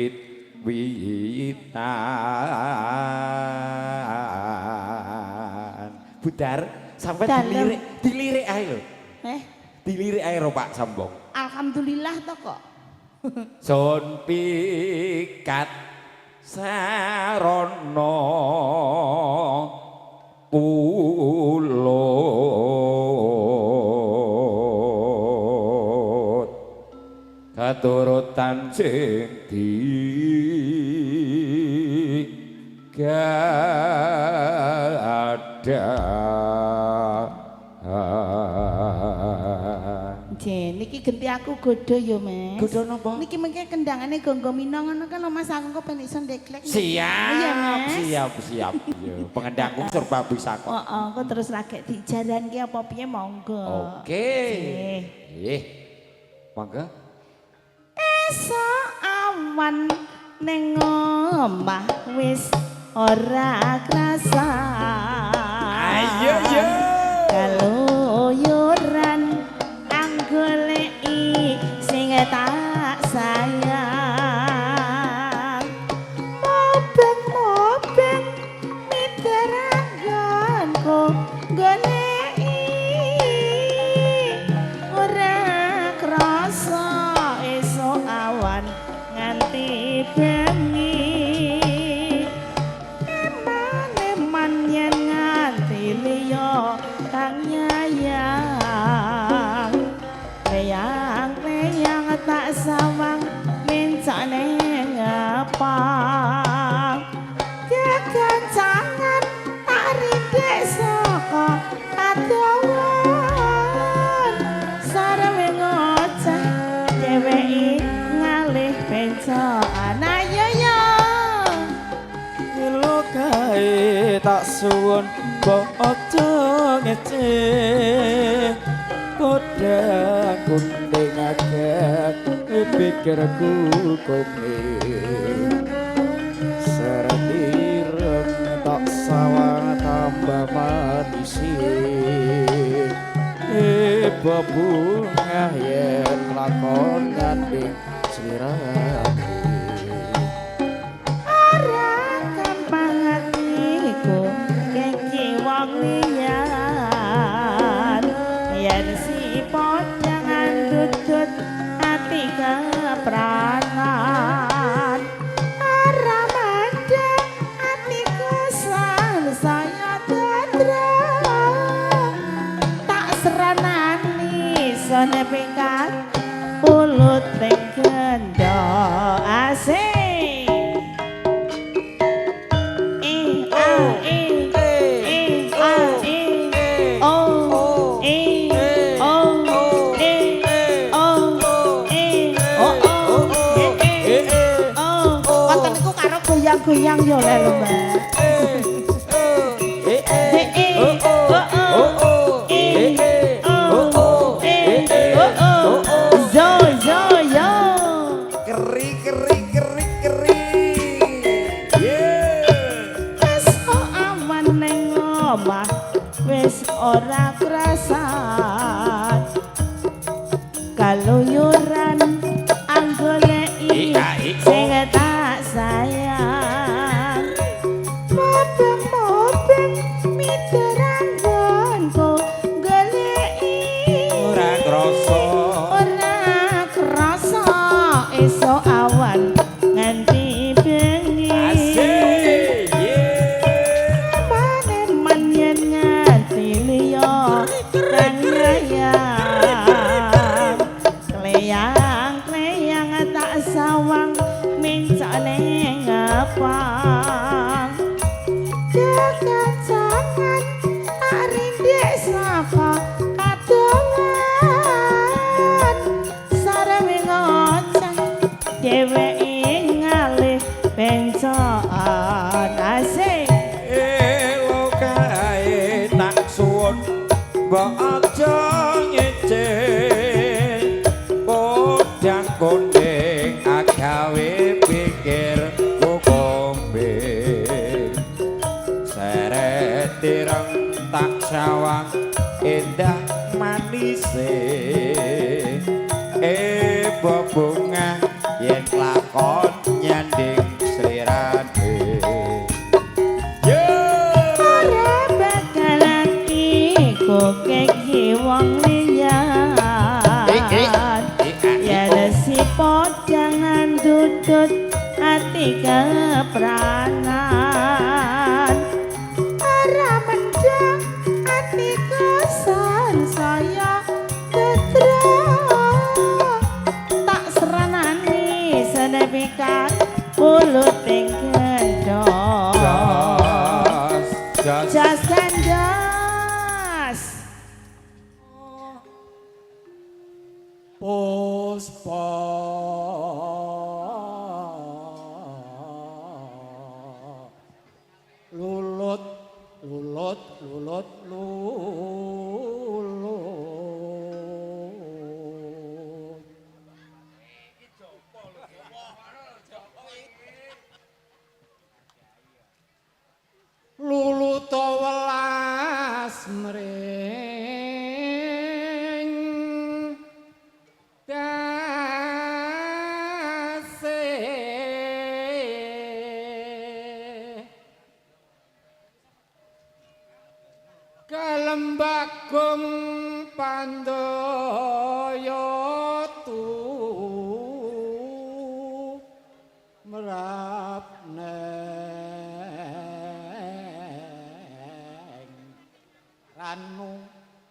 A: wit-witan. Budar sampai
C: Dalem.
A: dilirik, dilirik ae lho.
C: Eh,
A: Dilirik ae ro Pak Sambong.
C: alhamdulillah to kok.
A: Sun pikat sarana pulut katurutan sing di gada.
C: Jen, niki genti aku godho ya, Mas.
A: Godho napa?
C: Niki mengke kendangane gonggo minong ngono kan lho Mas, aku kok ben iso ndeglek.
A: Siap,
C: Iya, Mas.
A: siap, siap. Yo, pengendangku serba bisa kok.
C: Heeh, kok terus lagi dijaranke apa piye monggo.
A: Oke.
C: Nggih.
A: Nggih. Mangga.
C: Esok awan ning omah wis ora krasa.
A: Ayo yo.
C: Keluyuran anggoleki sing tak sayang. Mobeng-mobeng miterangonku goleki ora krasa esuk awan nganti bengi. Eman-eman yen nganti liya kang nyayang. Leyang-leyang tak sawang mencak ning ngepang. Kekancangan tak rindik saka adowan. Sarwe ngoceh dheweke ngalih bencokan. Ayo yo.
B: Milo kae tak suwun mbok aja ngece. Kodang kuning agak pikirku kuning sertireng tak sawang tambah manis bebungah yen lakon gandeng sliramu
C: ora gampang atiku keki wong liyan yen si jangan dudut ati kepranan ora mandek atiku saya dadra tak seranani sone pingkat pulut ning gendho asik E A E E A E O E O E O E O O E E O. Wonten niku karo goyang-goyang yo le lho Mbak.
B: E
C: E E O O E O E O O Zo zo yo.
A: Keri keri keri keri. Yeah.
C: Wis awan ning omah wis ora krasan kaluyuran anggoleki sing tak sayang mobeng-mobeng miteranggonku goleki
A: Ora krasa.
C: Ora krasa esuk awan nganti bengi.
A: Asik. Yeah.
C: Manen yen nganti liya kang rayang kleyang-kleyang tak sawang mincak ning ngepang kekancangan tak rindik saka kadongan sarewe ngoceh dheweke ngalih bencokan asik.
A: Elo kae tak suwun mbok aja ngece podang kuning agawe pikir kombe seret tireng tak sawang endah manise bebungah yen lakon nyanding slirane. Yeah.
C: Ora bakal atiku keki wong liyan yen si jangan dudut ati kepranan ora mendang atiku saya tetra tak seranani senepikat pulut ing gendhong.
A: Jas, jas.
C: Jas kandas.
F: Puspa lulut lulut lulut lulut lulut welas mring dase kalembagung pandaya tu merap neng ranu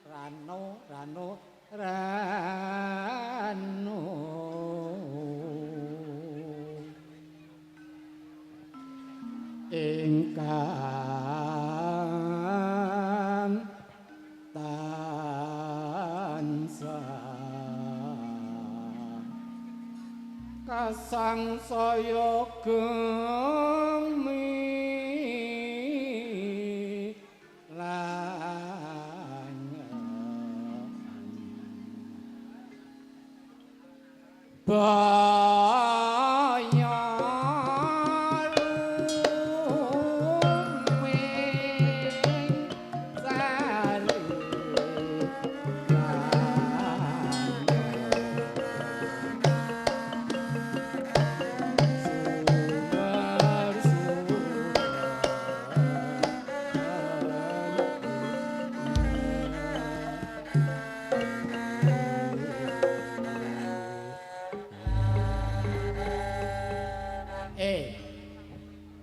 F: ranu ranu ranu ingkang tansah kasangsaya gemi lan Baya ruming sari Eh,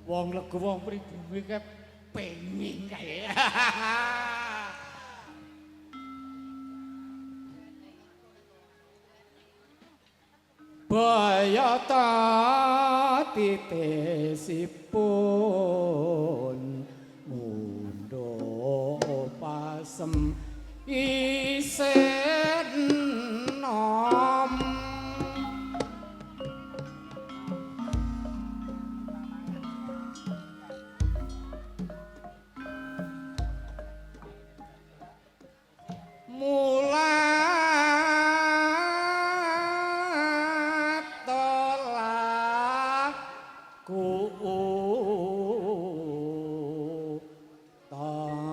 F: wong lego wong pribumi ke pengin kae. Bayata titesipun mundhuk pasem isen nom. Mulat tolak ku utama.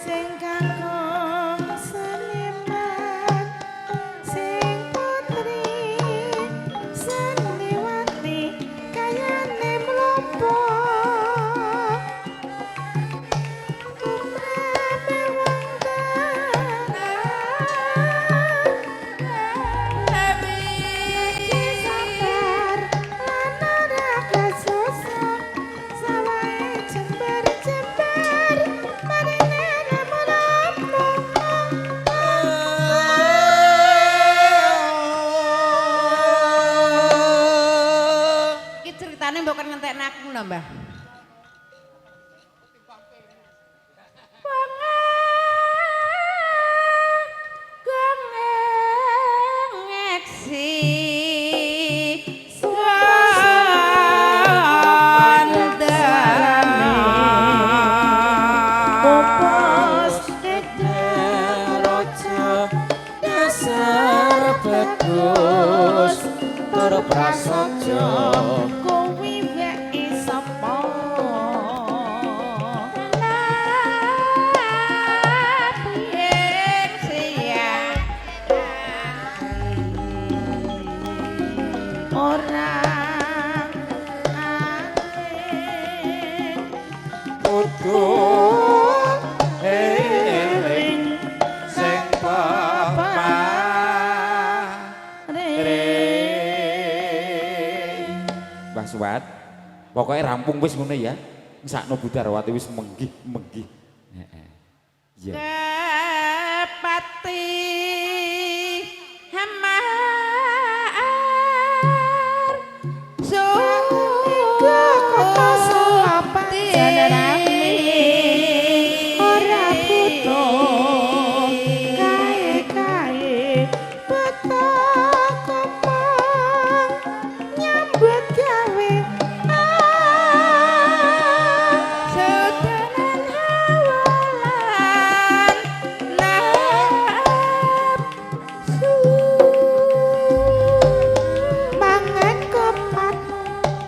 C: Sing kakung Seniman, sing putri Seniwati kayane mlopo. Umrame wong Dewi sabar lan ora kesusah, sawahe jember-jember marine lamun.
E: Iki ceritane mbok kon ngentekne aku lho, Mbah.
C: Popos
B: Raja dasar bagus tur prasaja
C: kowe wae sapa? Ora aneh
A: Kudu eling sing pepare. Mbah Suwat, pokoke rampung wis ngono ya. Sakno Bu Darwati wis menggih-menggih. Heeh. Iya.
E: Kepati hamar
C: Kota selapan jalan ora butuh kae-kae beto kemong nyambut gawe.
E: Sedanan hawalan nafsu
C: Mangan kopat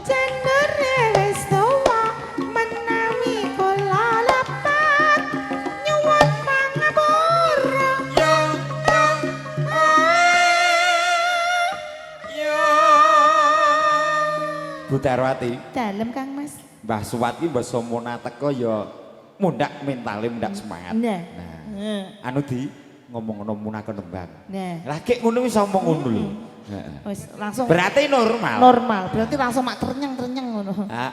C: jenere wis tuwa menawi kula lepat nyuwun pangapura.
A: Bu Darwati,
C: Dalem Kang Mas.
A: Mbah Suwat ki mbah Somona teko ya mundak mentale, mundak semangat.
C: Nah.
A: Nah. Anu di ngomong ngono munake nembang.
C: Nah.
A: Lah kek ngono wis omong ngono lho. Heeh.
C: Wis langsung
A: Berarti normal.
C: Normal, berarti langsung mak trenyeng-trenyeng ngono.
A: Ah.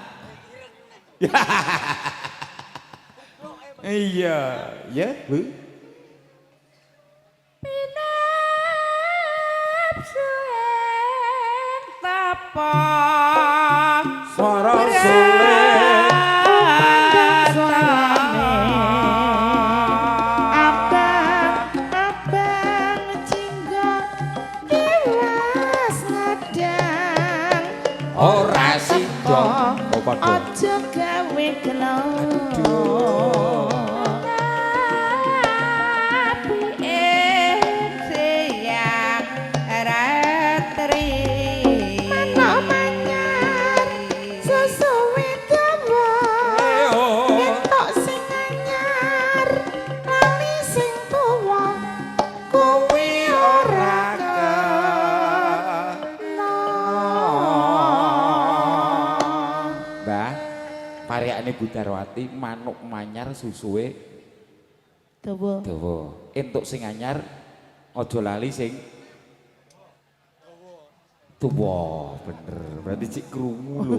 A: Iya, ya, Bu.
E: Pinapsu ing tapa
A: Swara suling
C: Abang, abang jinggo tiwas ngadang.
A: Ora sida padha.
C: Aja gawe gelo.
A: Aduh.
E: Tapi ing
A: Budarwati manuk manyar susuwe
C: dawa.
A: Dawa. Entuk sing anyar aja lali sing tuwa. Bener. Berarti cik krungu lho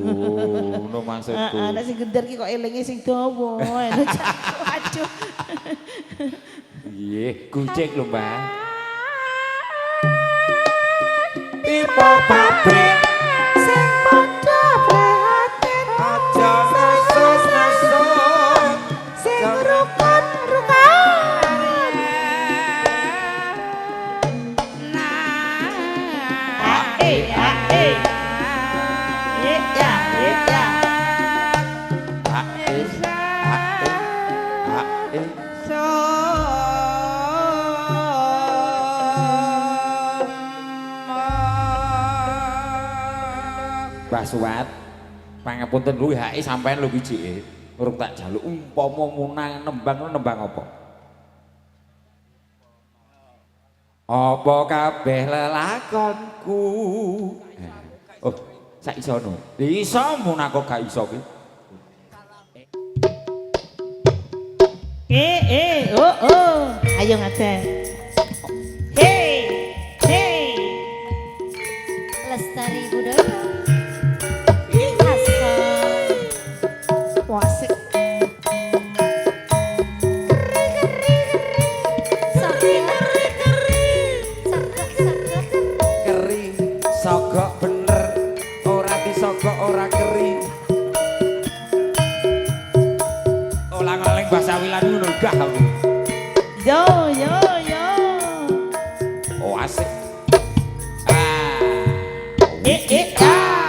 A: ngono maksudku.
C: Heeh, nek sing gender ki kok elinge sing dawa. Aduh.
A: Nggih, kucing lho, Mbah. Pipa pabrik
C: sing padha prihatin
A: aja ngasus-ngasus
C: sing rukun-rukun. A e a e. E ya e ya.
A: A e a e a e. Mbah Suwat, pangapunten lho hake sampean lho wijike. Urung tak jaluk umpama munang nembang nembang apa? Apa kabeh lelakonku? Oh, sak isono. Iso munang kok gak iso ki.
C: Eh eh oh oh. Ayo ngaten. Hey hey.
E: Lestari budaya.
C: Wasik.
A: Keri sogok bener, ora disogok ora keri. Olang-oling bahasa wilan ngono gah aku.
C: Yo yo yo.
A: Oh asik. Ah.
C: Eh eh ah.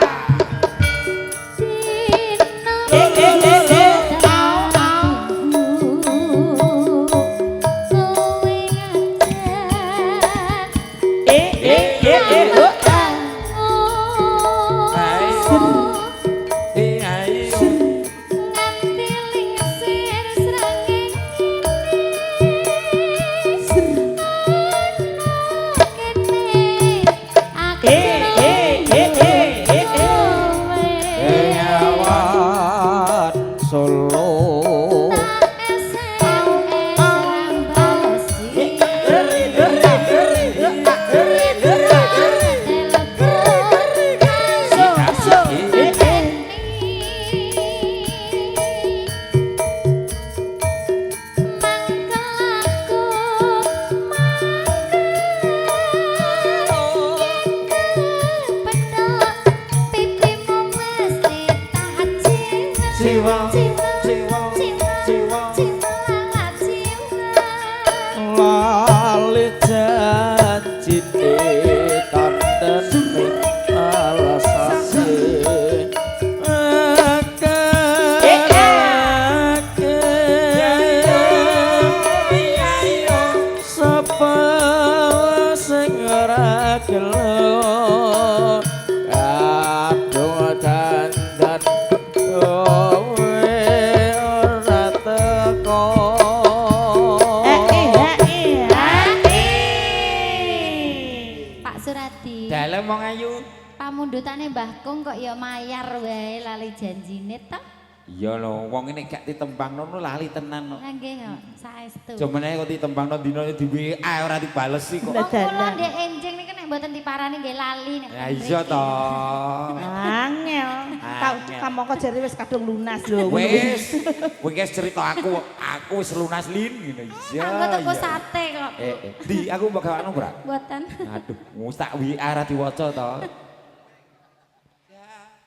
C: Eh eh eh eh. Au au. Eh eh eh eh oh ah.
A: Eh ayo.
C: Eh eh eh eh eh eh.
B: Awan Solo.
C: So so eh eh.
B: Jiwa, jiwa, jiwa. Lali janjine tandene alasane sapa sing ora gelo kadung dandan kowe ora teko.
C: Eh eh eh eh.
E: Pak Suradi,
A: Dalem wong ayu.
E: pamundhutane Mbah Kung kok ya mayar wae lali janjine to?
A: Iya lho, wong ini gak ditembangno no lali tenan no.
E: Lah nggih kok, saestu.
A: Jomene kok ditembangno dina di WA ora dibalesi kok.
E: Wong kula ndek enjing niku nek mboten diparani nggih lali nek.
A: Ya iya to.
C: Angel. Tau kamangka jare wis kadung lunas lho.
A: Wis, kowe wis cerita aku, aku wis lunas lin ngene. Iya.
E: Aku tuku
A: iya.
E: sate kok.
A: Di aku mbok gawakno ora?
E: Mboten.
A: Aduh, wis tak WA ora diwaca to.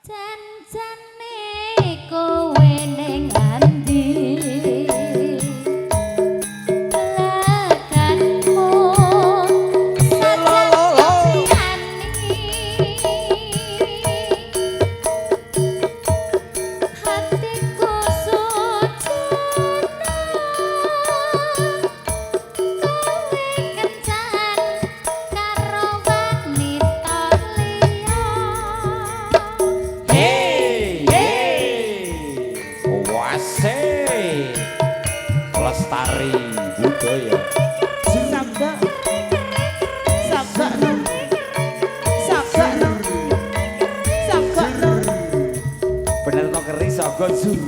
E: Janjane kowe ning andi lakanmu sajane hatiku sujana kowe kencan karo wanita liya.
A: Hey, hey. Wase. Lestari budaya.
C: Sabda. Sabda no. Sabda no. Sabda no.
A: Bener to keri saka zur.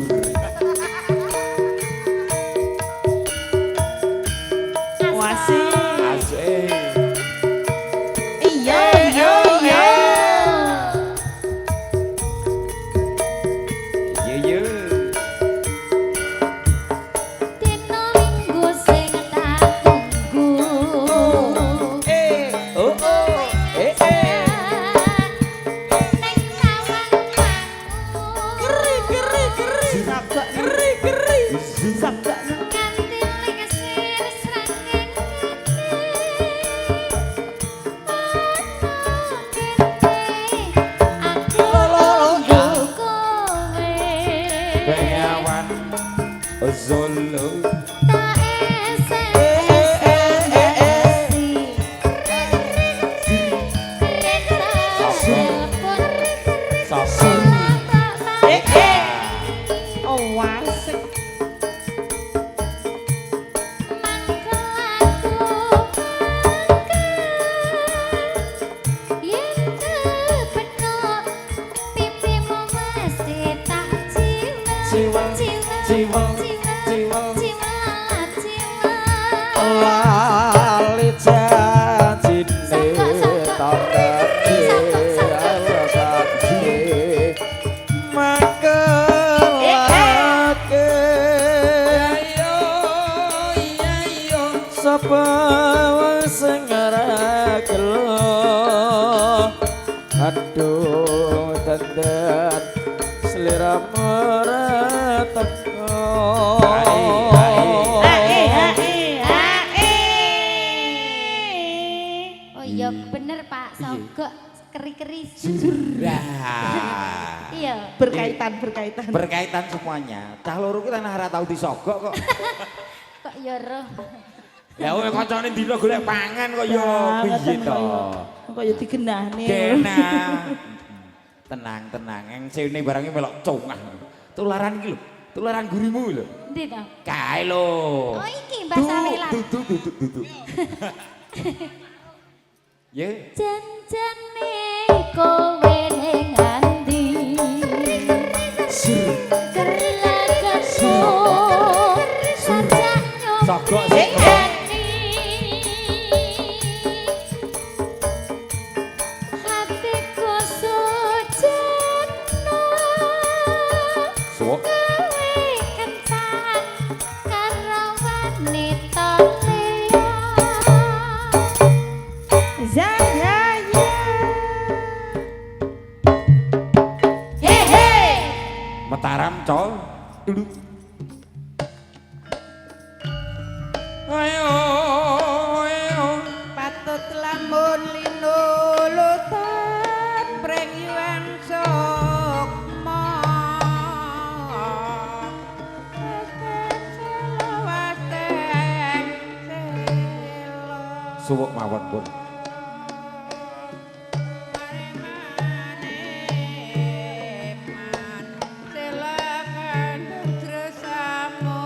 B: wong sing ora gelo. Aduh dandan sliramu ora teko.
C: Ae ae ae.
E: Oh iya bener Pak, sogok keri-keri.
A: Lah.
E: Iya.
C: Berkaitan berkaitan.
A: Berkaitan semuanya. Cah loro ki tanah ora tau disogok kok.
E: Kok ya roh.
A: Ya kowe kancane dina golek pangan kok ya piye to.
C: Kok ya digenahne.
A: Genah. Tenang, tenang. Yang sene barangnya melok congah. Tularan iki lho. Tularan gurimu lho.
E: Endi to?
A: Kae lho.
E: Oh iki Mbah Sawilan.
A: Duduk, duduk, duduk. Ye.
E: Janjane kowe ning andi. Gerlagakku sajak
A: Sogok sing
E: nyopeni. Hatiku sujana.
A: Suwuk.
E: Kowe kencan karo wanita liya.
C: Ya ya ya.
E: Hehe.
A: Mataram col. Duduk. Ayo, ayo.
D: Patut lamun linulutan pring yuang sukma. Selawateng selo.
A: Suwuk mawon pun.
D: Silakan Putra Samudra.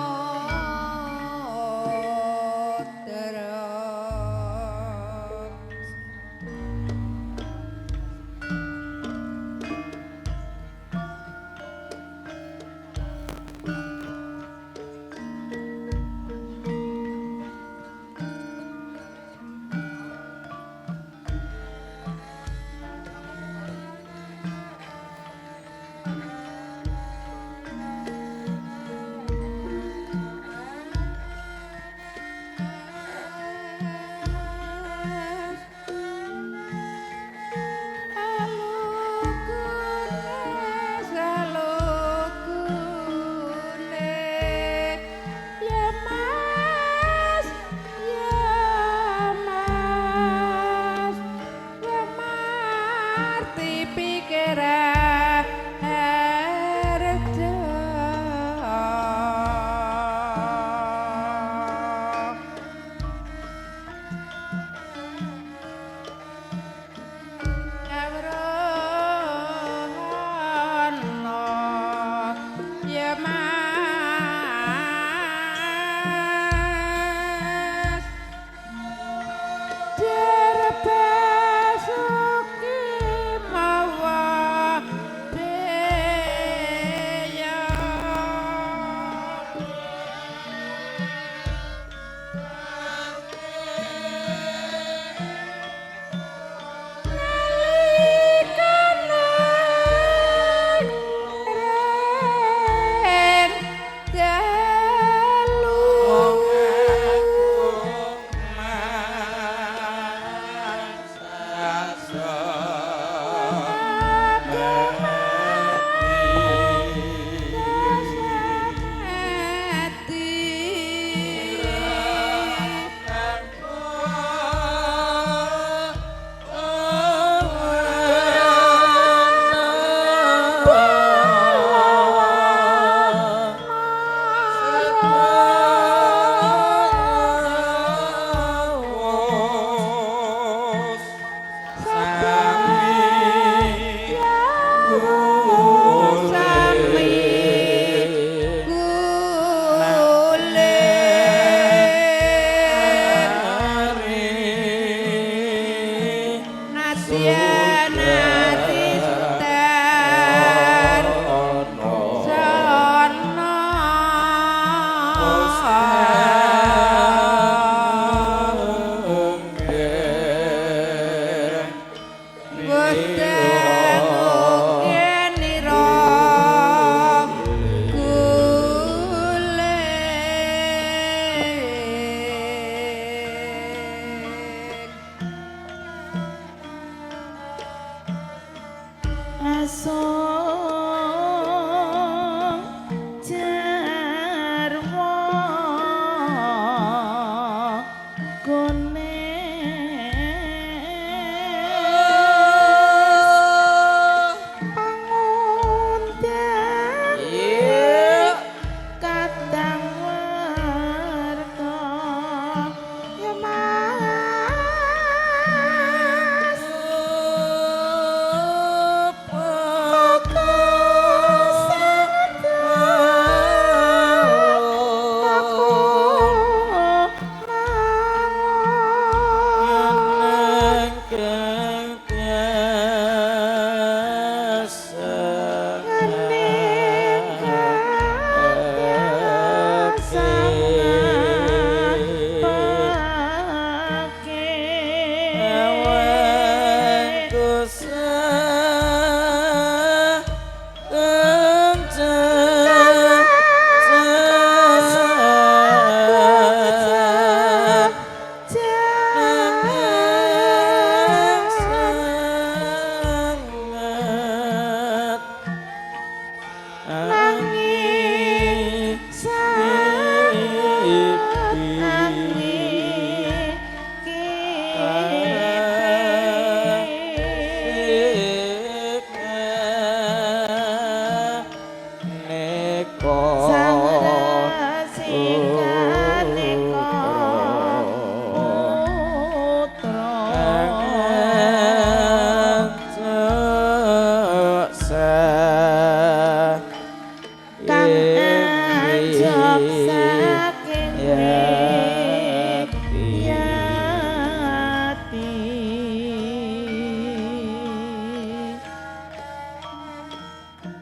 C: Ngusung jarwo gones pangundang kadang warga ya Mas.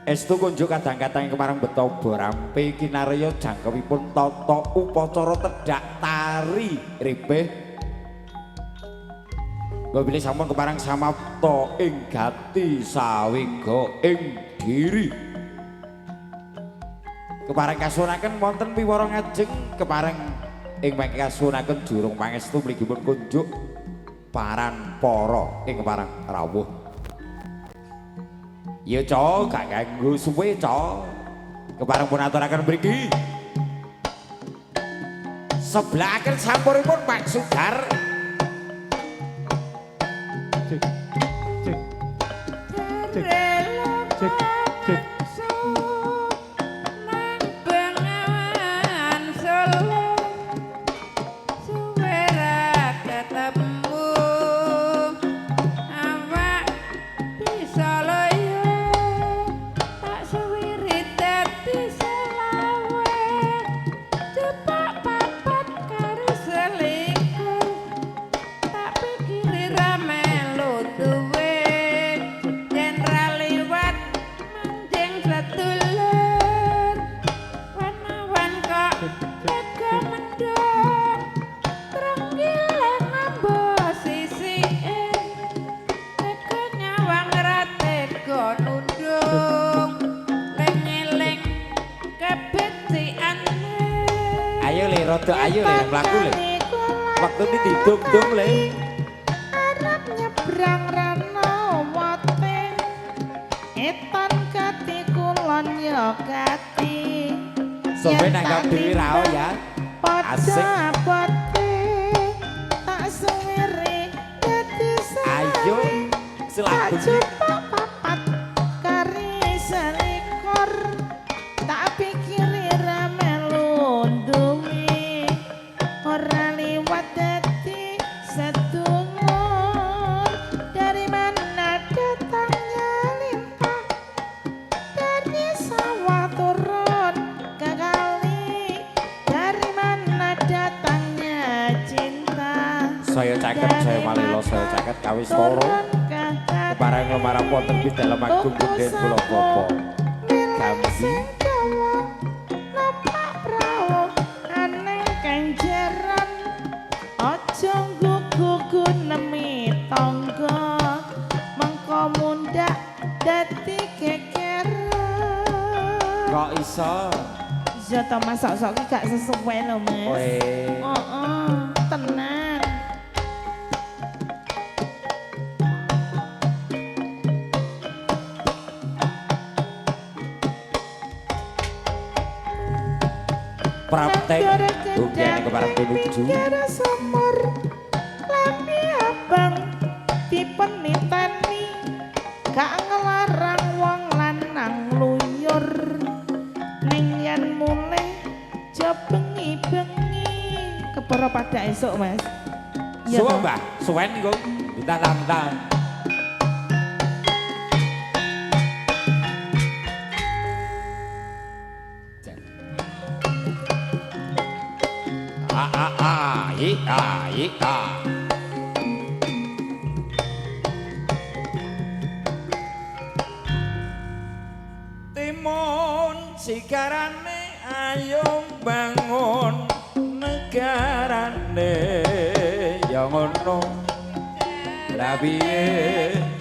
A: Estu kunjuk kadang-kadang kemarang betobo rampe kinarya jangkepipun tata upacara tedhak tari ripih. Mbok sampun keparang samapta ing gati sawega ing diri. Kepareng kasunaken wonten piwara ngajeng kepareng ing mangke kasunaken jurung pangestu mligipun kunjuk paran para ing kepareng rawuh. Ya cok, gak ganggu suwe cok. Kepareng pun aturaken mriki. Sebelahaken sampuripun Pak Sudar.
B: Cek cek cek cek cek.
A: Ayo le, rada ayo le, mlaku le. Waktu ini didum-dum le.
C: Arep nyebrang Ranawati, etan gati kulon ya gati.
A: Sampe nanggap dhewe rao ya. Asik.
C: Tak suwiri dadi
A: Ayo
C: tak
A: selaku.
C: jupuk papat kari selikur tak pikiri ra melu duwe ora liwat dadi sedulur. Dari mana datangnya lintah, dari sawah turun ke kali, dari mana datangnya cinta.
A: Saya caket, saya malelo, saya caket kawis toro. Kepareng lumarang wonten pidalem agung punden kula bapa. Gambi.
C: Numpak prau aneng kenjeran, aja nggugu nemi tangga, mengko mundhak dadi kekeran.
A: Kok iso?
C: Iya to Mas, sok-sok ki gak sesuai lho Mas.
A: Weh.
C: Heeh, tenan.
A: Klaten ugi ing kepareng pinuju.
C: Pinggir sumur lambi abang dipeniteni gak ngelarang wong lanang luyur ning yen mulih aja bengi-bengi kepara pada esuk Mas. Iya
A: Suwe
C: toh?
A: Mbah, suwen iku. Ditantang. A a a i a i a. Timun sigarane ayo bangun negarane ya ngono. Lah piye?